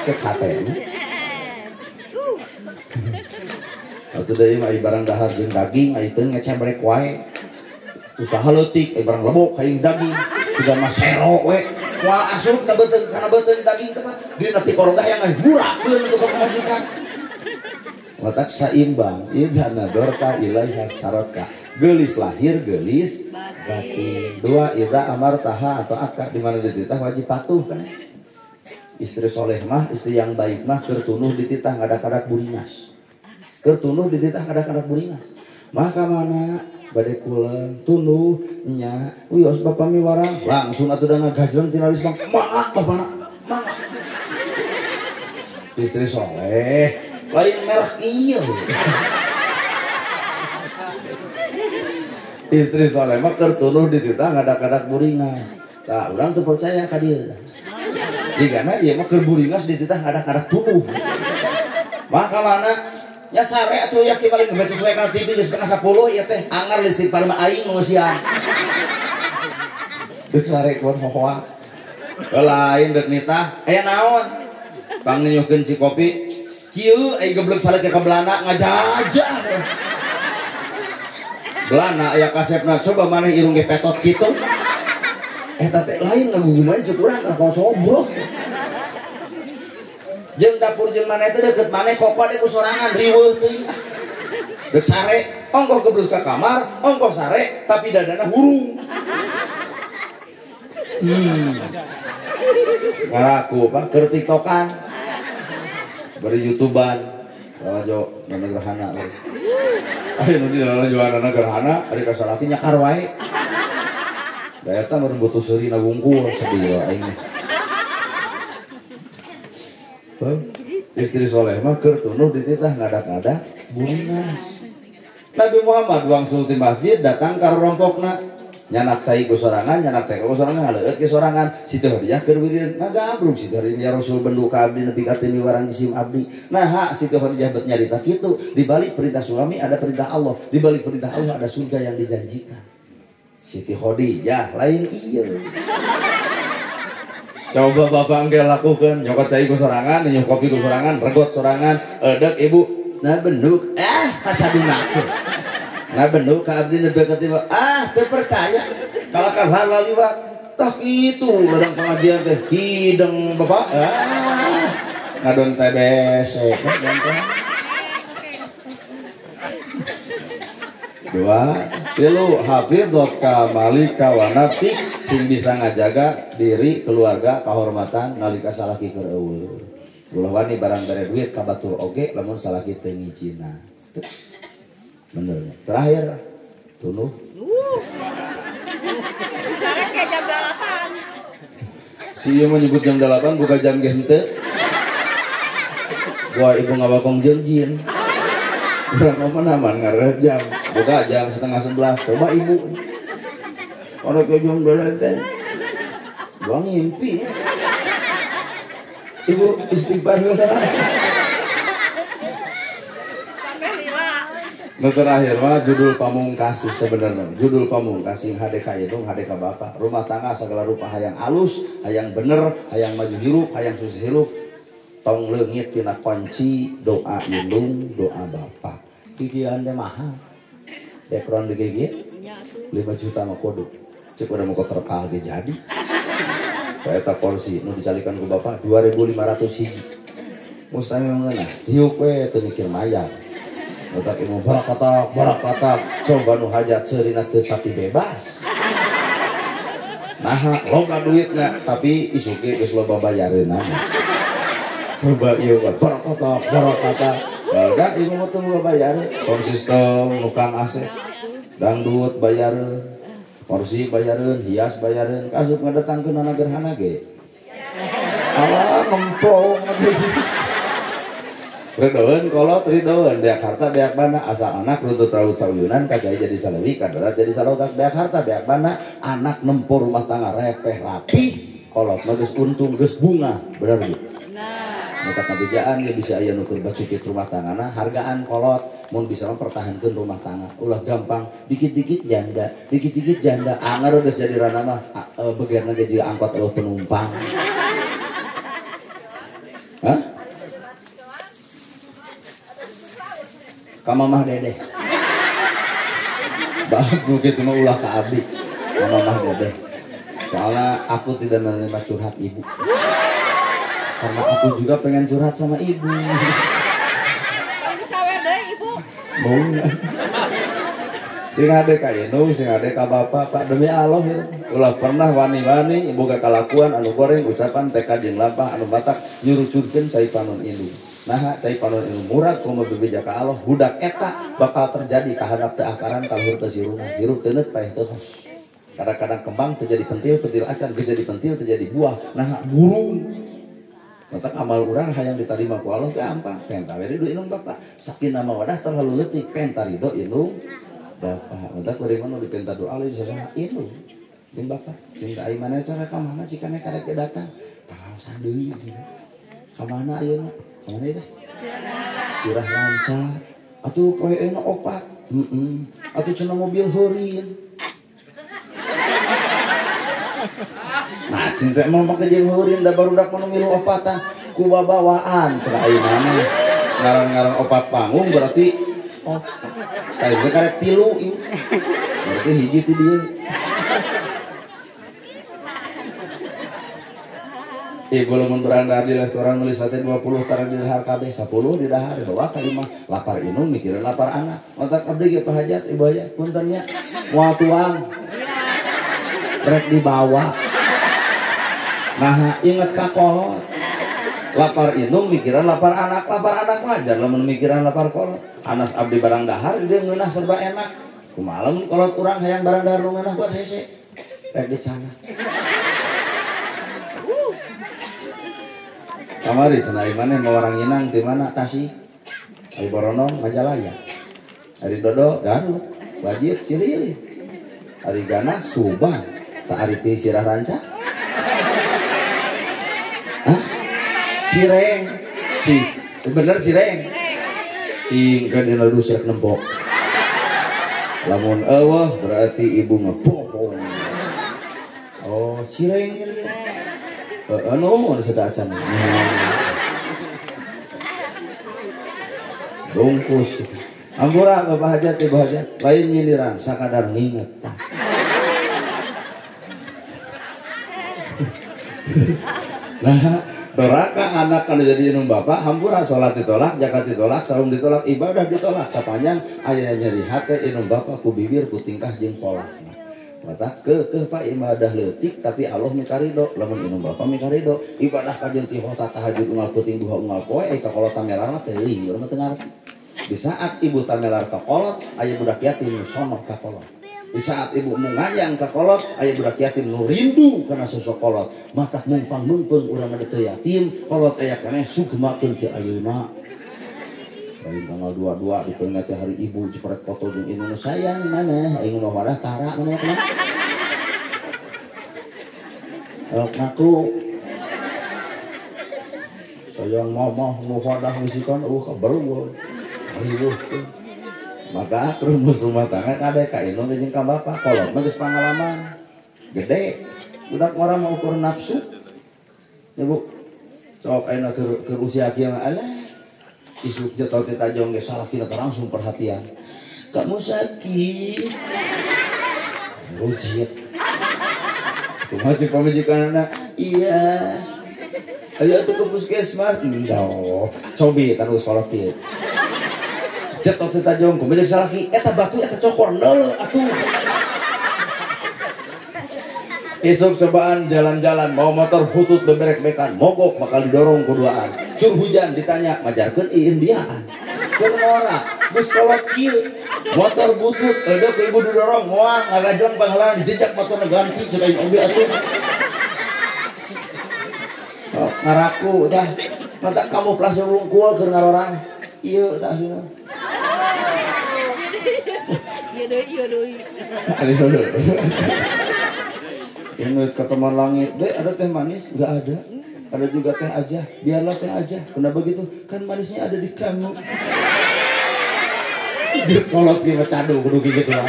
S3: cek hatena. Atuh deui mah barang dahar jeung daging ai teu ngecebrek wae. Usaha leutik ai barang lebok kaing daging sudah mah sero we. Moal asup ka beuteung kana beuteung daging teh mah dina ti korogah yang ngurakeun untuk pamajikan. Watak saimbang idza nadorta ilaiha saraka. Geulis lahir geulis batin. Dua idza amartaha atau akka di mana dititah wajib patuh kan. Istri soleh mah istri yang baik mah keur tunuh dititah ngadak-ngadak buringas. Keur tunuh dititah ngadak-ngadak buringas. Maka mana bade kuleng tunuh nya wios bapak miwarang langsung atuh da ngagajleng tina risma mangga bapana mangga. Istri soleh lain merek ieu. Istri soleh mah keur tunuh dititah ngadak-ngadak buringas. Tah urang teu percaya ka dieu. Jigana ieu mah keur buringas dititah ngadak-ngadak tunuh. Maka mana ya sare atuh ya ki paling geus sesuai kana TV geus 9:30 ieu teh angar listrik parma aing nu siang. Deuk sare kuat hohoa. Lain deuk nitah aya naon? Pangnyenyuhkeun cikopi kieu ai geblek salaki ka Belanda ngajajah. Belanda aya kasepna coba maneh irung ge petot kitu. Eta teh lain ngaguguman ceuk urang kana cobrok. Jeung dapur jeung maneh teh deukeut maneh koko deh ku sorangan riweuh teuing. Deuk sare, ongkoh geblus ka kamar, ongkoh sare tapi dadana hurung. Ngaraku Pak keur tiktokan. Bari youtuban, lalajo nana gerhana. Ayo nu di lalajo nana gerhana, ari ka salaki nyakar wae. Da eta meureun butuh seurina wungkul sedih aing. Istri soleh mah keur tunuh dititah ngadak-ngadak buringas. Nabi Muhammad wangsul ti masjid datang ka rompokna nyanak cai ku sorangan nyanak teh ku sorangan ngaleueut ke sorangan Siti Khadijah keur wirid ngagabrug Siti Khadijah ya Rasul bendu ka abdi nepi ka teu miwarang jisim abdi. Nah Siti Khadijah bet nyarita kitu di balik perintah suami ada perintah Allah, di balik perintah Allah ada surga yang dijanjikan. Siti Khadijah lain ieu. Coba bapak engke lakukan nyokot cai ku sorangan, nyokot kopi ku sorangan, regot sorangan, edek ibu, nah benuk, kacadunakeun. Nah benuk ka abdi nepi ka tiba, teu percaya. Kalau ka halal liwat, tah kitu ladang pengajian teh hideng bapak, ngadon TBC, ngadon. Dua, tilu, hafidzoka malika wa nafsi sing bisa ngajaga diri, keluarga, kehormatan nalika salaki keur eueuh. Ulah wani barang bere duit ka batur oge lamun salaki teu ngijina. Bener. Terakhir, tunuh.
S2: Sekarang kayak jam 8.
S3: Si ieu menyebut jam 8 buka jam ge henteu. Wah, ibu ngabakong jeung jin. Urang mah aman ngarep jam. Buka jam 10:30. Coba ibu. Orang ke jam 8. Gua ngimpi. Ibu istighfar heula. Nu terakhir mah judul pamungkas sebenarnya. Judul pamungkas sing hade ka indung, hade ka bapak. Rumah tangga segala rupa hayang alus, hayang bener, hayang maju hirup, hayang sukses hirup. Tong leungit tina kunci doa indung, doa bapak. Kikian teh mahal. Background di gigi 5 juta mah kudu. Cek urang mau terpal ge jadi. Eta kursi nu dicalikan ku bapak 2.500 hiji. Mustami mengenah, diuk we teu mikir mayar. Otak ibu barakatak, barakatak, coba nu hajat seurina teu pati bebas. Nah, loba duitna, tapi isuk ge geus loba bayareunna. Coba ieu barakatak, barakatak. Da ieu mah teu boga bayareun. Sound system nukang AC, dangdut bayareun, kursi bayareun, hias bayareun, kasup ngadatangkeun anak gerhana ge. Alah ngempong. Ridoeun kolot ridoeun beak harta beak bana asal anak runtut raut sauyunan kacai jadi salewi kadarat jadi salotak beak harta beak bana anak nempo rumah tangga repeh rapih kolot mah geus untung geus bunga bener Bu. Mata kabejaan ge bisa aya nu keur bacukit rumah tanggana hargaan kolot mun bisa mempertahankeun rumah tangga ulah gampang dikit-dikit janda anger geus jadi rana mah begerna ge jiga angkot eueuh penumpang. Hah? Ka mamah dedeh. Bagus kitu mah ulah ka abdi. Ka mamah dedeh. Soalnya aku tidak menerima curhat ibu. Karena aku juga pengen curhat sama ibu.
S2: Sawe deui ibu.
S3: Mau. Sing ade ka indung, sing ade ka bapak, Pak demi Allah ya. Ulah pernah wani-wani ibu kalakuan anu goreng ucapan tekad jeung lampah anu batak nyurucurkeun cai panon indung. Nah, cai panon indung murag komo bebeja ka Allah budak eta bakal terjadi kahanap teu akaran kaluhur teu siruna hirup teu neut paeh teu hos. Kadang-kadang kembang terjadi pentil, pentil acan geus jadi pentil terjadi buah. Nah, burung. Matak amal urang hayang ditarima ku Allah gampang. Penta we ridho indung bapak. Sakinah mawadah terlalu leutik penta ridho indung bapak. Matak bari mana dipenta doa lain sasaha indung. Jeung bapak. Cinta ai mana cara ka mana cikane karek datang. Pangaosan deui cenah. Ka mana ayeuna? Ka mana ieu teh? Sirah lancar. Atuh poe euna opat. Heeh. Atuh cenah mobil heurin. Nah, cinta mau make jeung heurin da barudak mah milu opatan ku babawaan cenah ayeuna mah. Ngaran-ngaran opat panggung berarti opat. Tadi karek tilu ieu. Berarti hiji ti dieu. Ibu lamun beranda di restoran meuli sate 20 tara di dahar kabeh 10 di dahar bawa ka imah lapar indung mikirin lapar anak. Matak abdi ge Pak Hajat ibu hajat punten nya moal tuang. Rek dibawa. Nah, inget ka kolot. Lapar indung mikiran lapar anak wajar lamun mikiran lapar kolot. Anas abdi barang dahar dia ngeunah serba enak. Kumaha lamun kolot urang hayang barang dahar nu ngeunah buat hese. Rek dicana. Kamari cenah imane mau orang Inang di mana Tasik. Ari Boronong Majalaya. Ari Dodo Garut, Wajid Cililin. Ari Ganas Subang. Tak ari ti Sirah Ranca. Hah? Cireng. Si, bener Cireng. Cing kan dina rusek nempok. Lamun eueuh berarti ibu ngebohong. Oh, Cireng ini. Anu sudah acan. Bungkus. Ampura Bapak Hajat, Ibu Hajat, lain nyindiran sakadar nginget. Nah, doraka anak kalau jadi indung bapak, hampura sholat ditolak, zakat ditolak, saum ditolak, ibadah ditolak, sapanjang aya nyeri hate indung bapak ku bibir ku tingkah jeung pola. Mata ke pak ibadah leutik tapi Allah mikarido lamun indung bapak mikarido ibadah kajeun ti hota tahajud unggal peuting duha unggal poe ka kolot tamelar mah teuing urang mah teu ngarti. Di saat ibu tamelar ka kolot aya budak yatim nu sonok ka kolot. Di saat ibu mungayang ka kolot aya budak yatim nu rindu kana sosok kolot. Matak mungpang-mungpeung urang mah teu yatim kolot aya keneh sugemakeun teu ayeuna. Lain tanggal 22 diperingati hari ibu jepret foto jeung indung sayang mana aing mah wadah tara mana mah. Ngaku. Sayang mama nu fadah bisikan eueuh kabarul. Riweuh teh. Maka rumus rumah tangga kade ka indung jeung ka bapak kolot mah geus pangalaman. Gede. Budak ngora mah ukur nafsu. Ya Bu. Sok ayeuna keur usia kieu mah alah. Isuk jatuh teh tajong ge salah kita langsung perhatian. Kamu sakit. Rujit. Kumaha cek pamajikanna? Iya. Ayo atuh ke puskesmas. Endoh. Cobi kan geus kolot kieu. Jatuh teh tajong kumaha cek salaki? Eta batu eta cokor neuleuh atuh. Isuk cobaan jalan-jalan mau motor hutut beberek-bekan mogok bakal didorong kuduaan. Cur hujan ditanya majarkeun ieu Indiaan. Keur ngora geus kolot kieu. Motor butut eueuh ku ibu didorong moal ngagajleng pangheulana dijejak motorna ganti cek aing oge atuh. Sok ngaraku tah. Mata kamuflase wungkul keur ngarorang. Ieu tah aslina.
S2: Ieu deui ieu deui.
S3: Ini ke teman langit, deh ada teh manis? Nggak ada. Ada juga teh aja, biarlah teh aja. Kenapa begitu? Kan manisnya ada di kamu. Geus kolot ge mah cadu kudu kitu lah.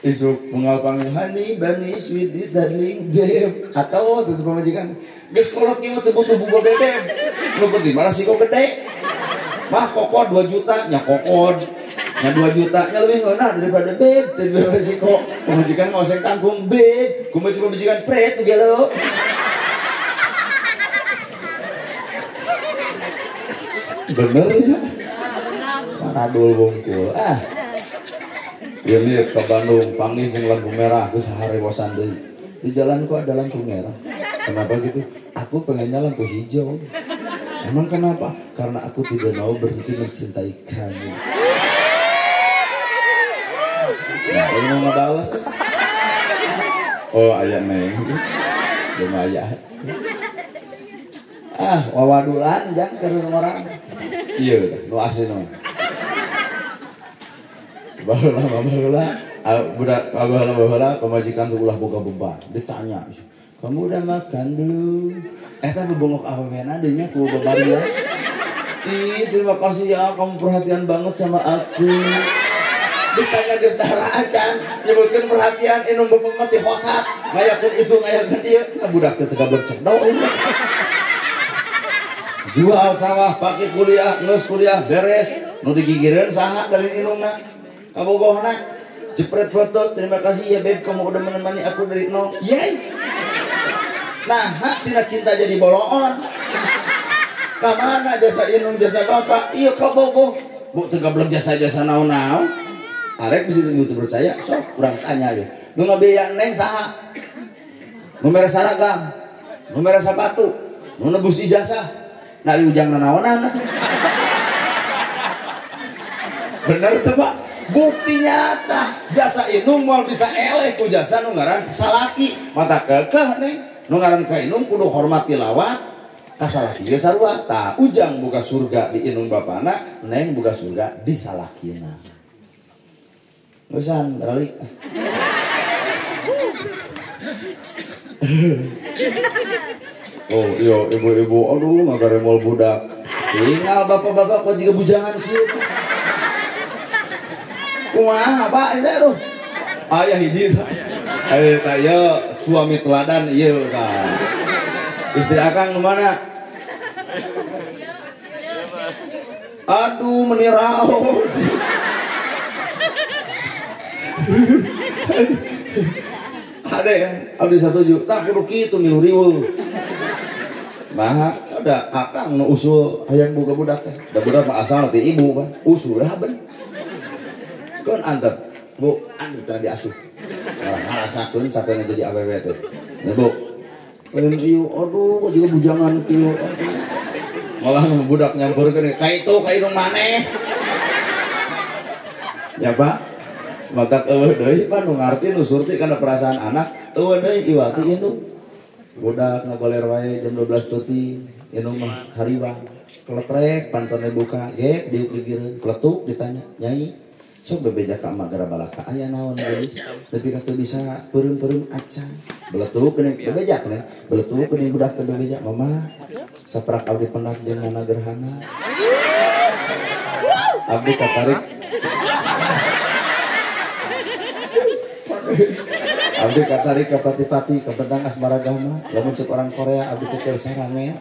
S3: Isuk mengal panggil honey, bunny, sweetie, darling, babe. Atau tuh pamajikan. Geus kolot ge mah teu butuh boga bebek. Nu penting mah resiko gede. Mah kokod 2 juta nya kokod. Nya 2 juta nya lebih ngeunah daripada beb, teu resiko. Pamajikan ngoseng kangkung beb, kumaha pamajikan pret nu gelo. Bener ya? Paradul wungkul. Ah. Ini ke Bandung panggil jeung lampu merah geus harewosan deui. Di jalan kok ada lampu merah. Kenapa gitu? Aku pengennya lampu hijau. Emang kenapa? Karena aku tidak mau berhenti mencintai kamu. Nah, ini mau balas. Oh, ayah neng. Lumayan. Ah, wawadulan jang keur orang. Iya, nu asli nu. Baheula baheula, budak baheula baheula pamajikan tuh ulah boga beban. Ditanya, "Kamu udah makan belum?" Eta bebongok awewena deui nya ku babaria. Ih, terima kasih ya kamu perhatian banget sama aku. Ditanya geus dahar acan, nyebutkeun perhatian indung bapak mah teh hokat, ngayakeun itu ngayakeun ieu. Nah budak teh teu kabercedok ieu. Jual sawah pake kuliah, geus kuliah beres, nu digigireun saha dalin indungna? Kabogohna. Jepret foto, terima kasih ya beb kamu udah menemani aku dari nol. Yeay. Nah, hak tina cinta jadi boloon. Kamana jasa indung jasa bapak? Iya kabogoh. Bu teu gablek jasa-jasa naon-naon. Arek bisa teu percaya, sok urang tanya ya. Nu ngabiaya neng saha? Nu mere seragam, nu mere sepatu, nu nebus ijazah. Nah, ujang nanaonan atuh. Bener teu, Pak? Bukti nyata jasa indung moal bisa eleh ku jasa nu ngaran salaki. Mata kekeh neng, nu ngaran ka indung kudu hormat tilawat ka salaki ge sarua. Tah ujang buka surga di indung bapana, neng buka surga di salakina. Usan balik. Oh iya ibu-ibu, aduh ngagaremol budak. Tinggal bapak-bapak kok jiga bujangan kieu. Kumaha Pak eta tuh? Ayah hiji tah. Eta ieu suami teladan ieu tah. Istri akang nu mana? Aduh meni raos. Ade abdi satuju tah kudu kitu milu riweuh. Nah, ada akang nu usul hayang boga budak teh. Da budak mah asal ti ibu kan. Usul lah ben. Keun antep, Bu, antep cenah diasuh. Nah, ngarasakeun sakeuna jadi awewe teh. Ya, Bu. Lain ieu aduh kok juga bujangan kieu. Malah budak nyamperkeun ka itu ka indung maneh. Ya, Pak. Maka eueuh deui Pak nu ngarti nu surti kana perasaan anak, eueuh deui iwati indung. Budak ngagoler wae jam 12 peuting, indung mah hariwang. Keletrek pantone buka, ge diuk gigireun, kletuk ditanya, "Nyai, Sok bebeja ka emak gara balaka aya naon geus nepi ka teu bisa peureum-peureum acan. Beletuk geuning bebeja geuning. Beletuk geuning budak teh bebeja mama saprak abdi pendak jeung nana gerhana. Abdi katarik. Abdi katarik ka pati-pati ka bentang asmara gama. Lamun cek orang Korea abdi teh keur sarangea.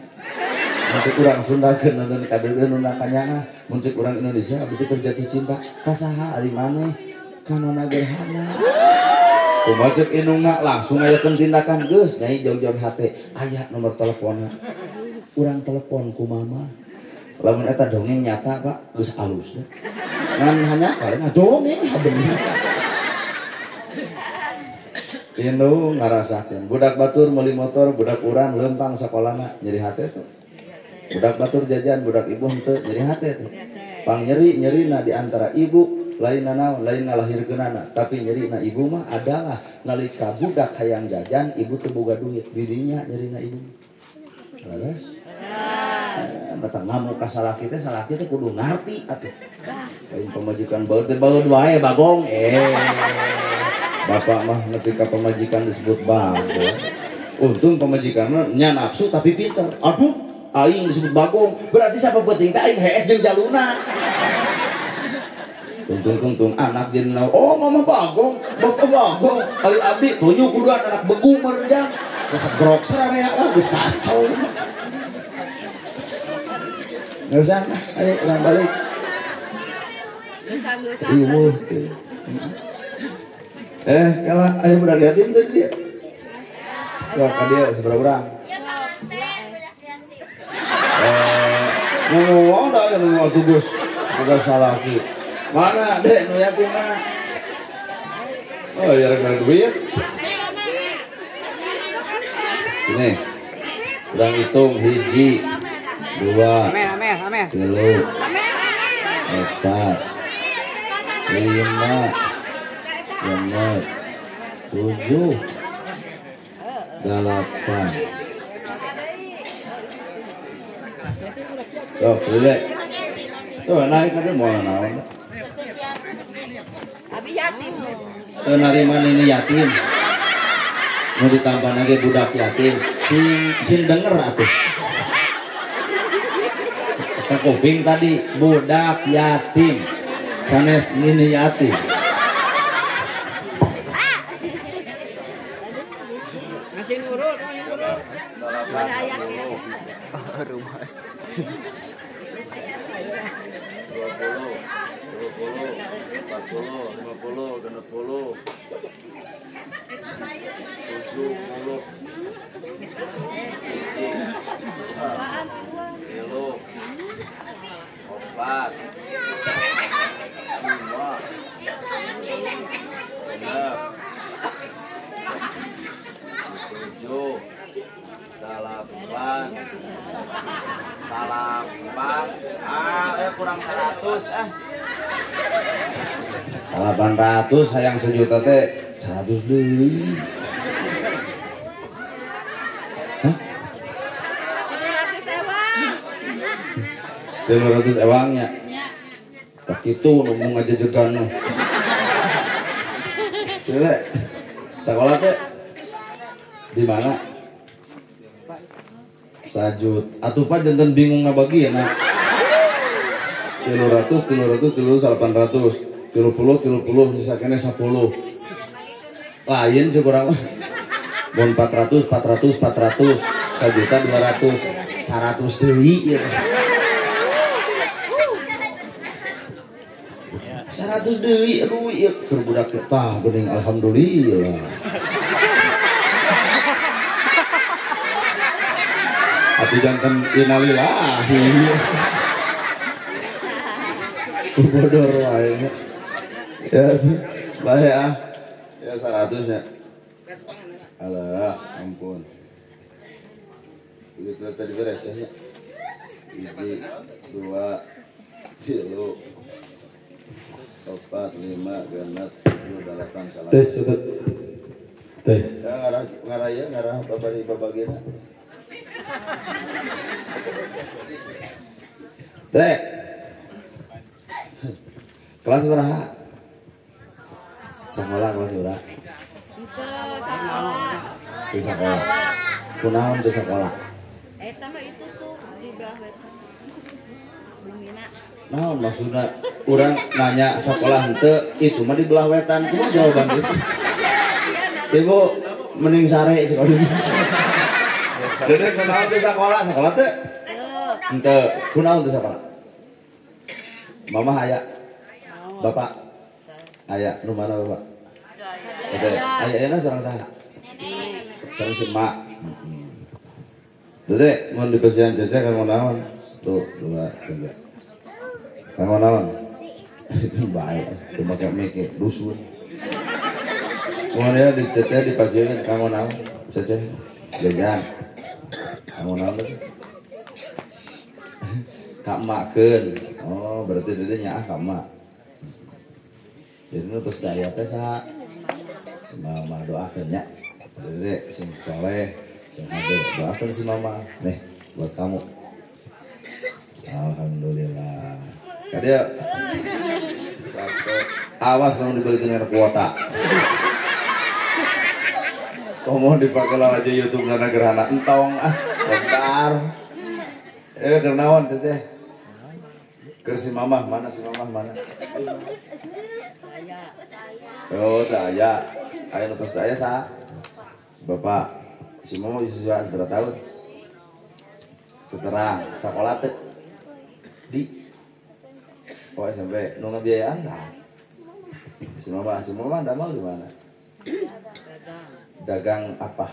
S3: Mun cek urang Sunda keur nonton kadeuleuh nu nakanyaah. Mun cek urang Indonesia abdi teh keur jatuh cinta ka saha ari maneh ka nana gerhana. Kumaha cek indungna langsung ayakeun tindakan geus nyai jauh-jauh hate aya nomor teleponna. Urang telepon ku mama. Lamun eta dongeng nyata Pak geus alus dah. Ngan hanya karena dongeng bener. Indung ngarasakeun budak batur meuli motor budak urang leumpang sakolana nyeri hate tuh. Budak batur jajan budak ibu henteu nyeri hate tuh. Pang nyeri nyerina di antara ibu lain naon lain ngalahirkeunana tapi nyerina ibu mah adalah nalika budak hayang jajan ibu teu boga duit didinya nyerina ibu. Leres? Mata ngamuk ka salaki teh kudu ngarti atuh. Lain pamajikan baeud teh baeud wae bagong Bapak mah ketika pemajikan disebut bagong. Untung pemajikan mah nya nafsu tapi pinter. Aduh, aing disebut bagong. Berarti siapa penting teh aing hees jeung jaluna. Tung anak jeung oh mama bagong, bapak bagong. Ari abdi tunjuk kuduan anak begung merjang. Sesegrok sararea lah geus kacau. Enggak usah, ayo urang balik. Riweuh teh. Kalau ayo budak yatim tadi dia. Sok ka dia seberapa urang? Ngomong dah aya nu tugas. Tugas salaki. Mana dek nu yatim mana? Oh, ya rek duit. Sini. Urang hitung hiji, dua, tilu, empat, lima, 6, 7, 8. Tuh, boleh. Tuh, naik ada mau naon.
S2: Abi yatim.
S3: Tuh, nariman ini yatim. Mau ditambah lagi budak yatim. Sin denger atuh. Ka kuping tadi budak yatim. Sanes nini yatim.
S4: Rumas.
S1: 20, 30, 40, 50, 60, 70, 3, 4, 5, 6, 7, 8, 8, kurang 100
S3: 800 sayang sejuta teh 100 deui. Hah?
S2: 300 ewang.
S3: 300 ewangnya. Tah kitu nu ngajejegan nu. Sile. Sekolah teh di mana? Sajut. Atuh Pak janten bingung ngabagi ya nak. 300, 300, 300, 800, 30, 30, nyisa kene 10. Lain cek urang mah. Mun 400, 400, 400, 1.200.000, 100 deui ieu. 100 deui aduh ieu keur budak tah geuning alhamdulillah. Atuh janten innalillahi. Bodor wae. Ya, bae ah. Ya 100 ya. Alah, ampun. Duit tadi beres ya. 1, 2, 3, 4, 5, 6, 7, 8, 9.
S5: Tes, tes.
S3: Ya ngarah ya, ngarah babari babagina. Teh. Kelas berapa? Sekolah. Kunaon teu sekolah?
S2: Eta mah itu tuh di belah wetan. Bumina.
S3: Naon maksudna urang nanya sekolah henteu itu mah di belah wetan. Kumaha jawaban itu? Ibu mending sare sekolah. Dede kunaon teu sekolah? Sekolah teu? Henteu. Kunaon teu sekolah? Mama aya. Bapak aya, nu mana bapak? Aya ayeuna sareng saha? Sareng si emak. Dede mun dipasihan cece kanggo naon? 1 2 3. Kanggo naon? Bae, teu make mic dusun. Mun ya di cece dipasihan kanggo naon? Cece jajan. Kanggo naon? Ka emakkeun. Oh, berarti dede nyaah ka emak. Jadi nu tos daya teh saha? Si mama doakeun nya. Dede sing soleh, sing hade, doakeun si mama. Nih, buat kamu. Alhamdulillah. Kadieu. Satu. Awas lamun dibelikeun kana kuota. Komo dipake lah aja YouTube kana gerhana entong ah, bentar. Keur naon ceceh? Keur si mamah mana si mamah mana? Oh, teu aya. Aya nu tos teu aya saha? Si bapak. Si mama usia berapa tahun? Keterang, sakola teu? Di oh SMP, nu ngabiayaan saha? Si mama damel di mana? Dagang apa?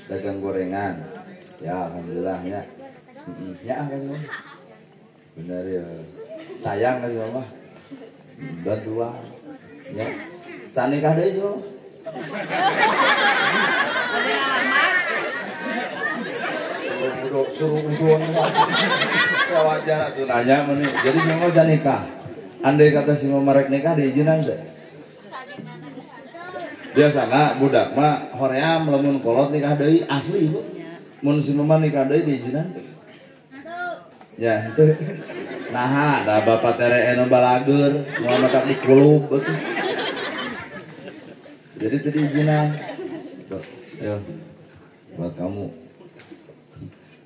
S3: Dagang gorengan. Ya, alhamdulillah ya. Ya, kasih mama. Benar ya. Sayang kasih mama. Bantuan. Ya. Can nikah deui si mama. Suruh udon. Ya wajar atuh nanya meni. Jadi si mama can nikah. Andai kata si mama rek nikah diizinan teh? Biasana budak mah hoream lamun kolot nikah deui asli ibu. Mun si mama nikah deui diizinan teh? Ya, itu. Nah, da bapak tere anu balageur, moal matak dikulub atuh. Jadi teu diizinan. Ayo. Buat kamu.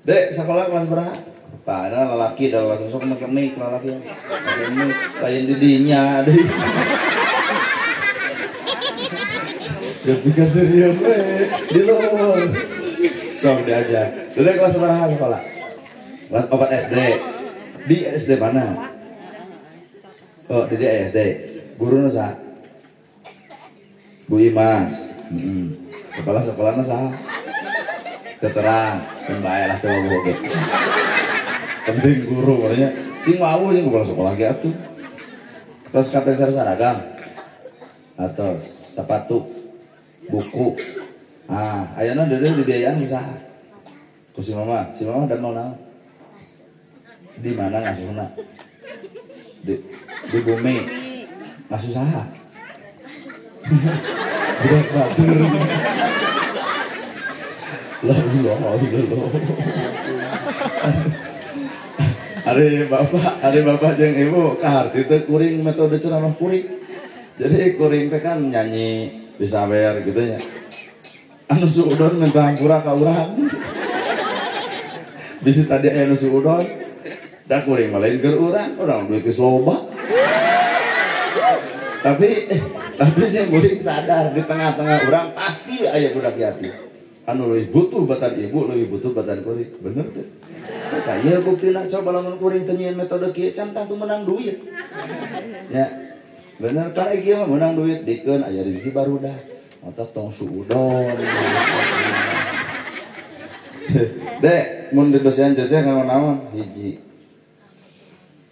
S3: Dek, sekolah kelas berapa? Pak, ada lelaki, ada lelaki sok make mic lelaki. Make mic lain di dinya deui. Geus pikaserian we di luhur. Sok diajar. Dek kelas berapa sekolah? Kelas 4 SD. Di SD mana? Oh, di SD. Guruna saha? Bu Imas. Kepala sekolahna saha? Terang, kan bae lah teu boge. Penting guru makanya sing wawuh jeung kepala sekolah ge atuh. Terus kapeser seragam atau sepatu, buku. Ah, ayeuna deudeuh dibiayaan ku saha? Ku si mama. Si mama damel naon? Di mana ngasuhna? Di bumi. Ngasuh saha? Budak batur. La ilaha illallah. Ari bapak jeung ibu kaharti teh kuring metode ceramah kuring. Jadi kuring teh kan nyanyi disawer gitu nya. Anu suudon minta hampura ka urang. Bisi tadi aya nu suudon. Da kuring mah lain keur urang, urang duit geus loba. Tapi sing kuring sadar di tengah-tengah urang pasti aya budak yatim. Anu leuwih butuh batan ibu, leuwih butuh batan kuring. Bener teh. Tah ieu buktina coba lamun kuring teu nyieun metode kieu can tangtu menang duit. Ya. Bener kan ieu mah menang duit dikeun aya rezeki barudak. Otak tong suudon. Dek, mun dibesian cece kanggo naon? Hiji.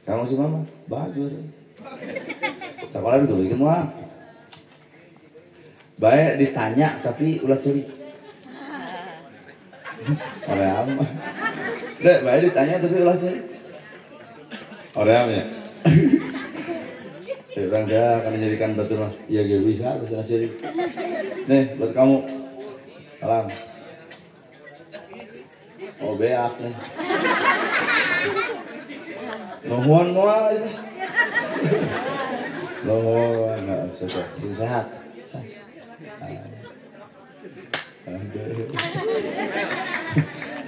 S3: Kanggo si mama bagus. Sakola dituluykeun moal. Bae ditanya tapi ulah ceurik. Hoream. Dek, bae ditanya tapi ulah ceurik. Hoream ya. Orang dia akan dijadikan batu mah. Iya ge bisa terus ceurik. Nih buat kamu. Salam. Oh beak nih. Nuhun moal itu. Nuhun, sing sehat.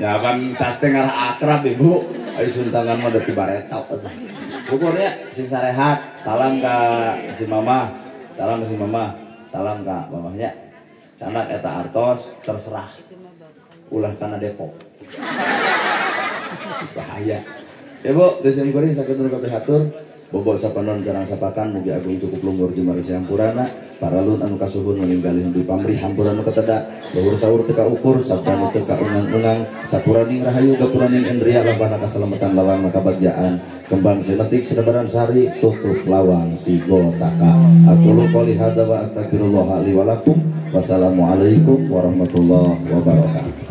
S3: Ya kan cas teh ngarah akrab ibu. Ayo suntangan mah da ti bareto atuh. Syukur ya sing sarehat. Salam ka si mama. Salam ka si mama. Salam ka mamahnya. Canak eta artos terserah. Ulah kana Depok. Bahaya. Ya Bu, desim kuring sakit nu kabeh hatur. Bobo sapanon sareng sapakan mugi agung cukup lumbur jumar siampurana. Paralun anu kasuhun meninggalin di pamrih hampura nu kateda luhur sahur teu kaukur sabda nu teu kaungang-ungang sapuraning rahayu gapuraning endria labana kasalamatan lawang kabagjaan kembang simetik sedebaran sari tutup lawang sigotaka. Aqulu qouli hadza wa astagfirullah li wa lakum. Wassalamualaikum warahmatullahi wabarakatuh.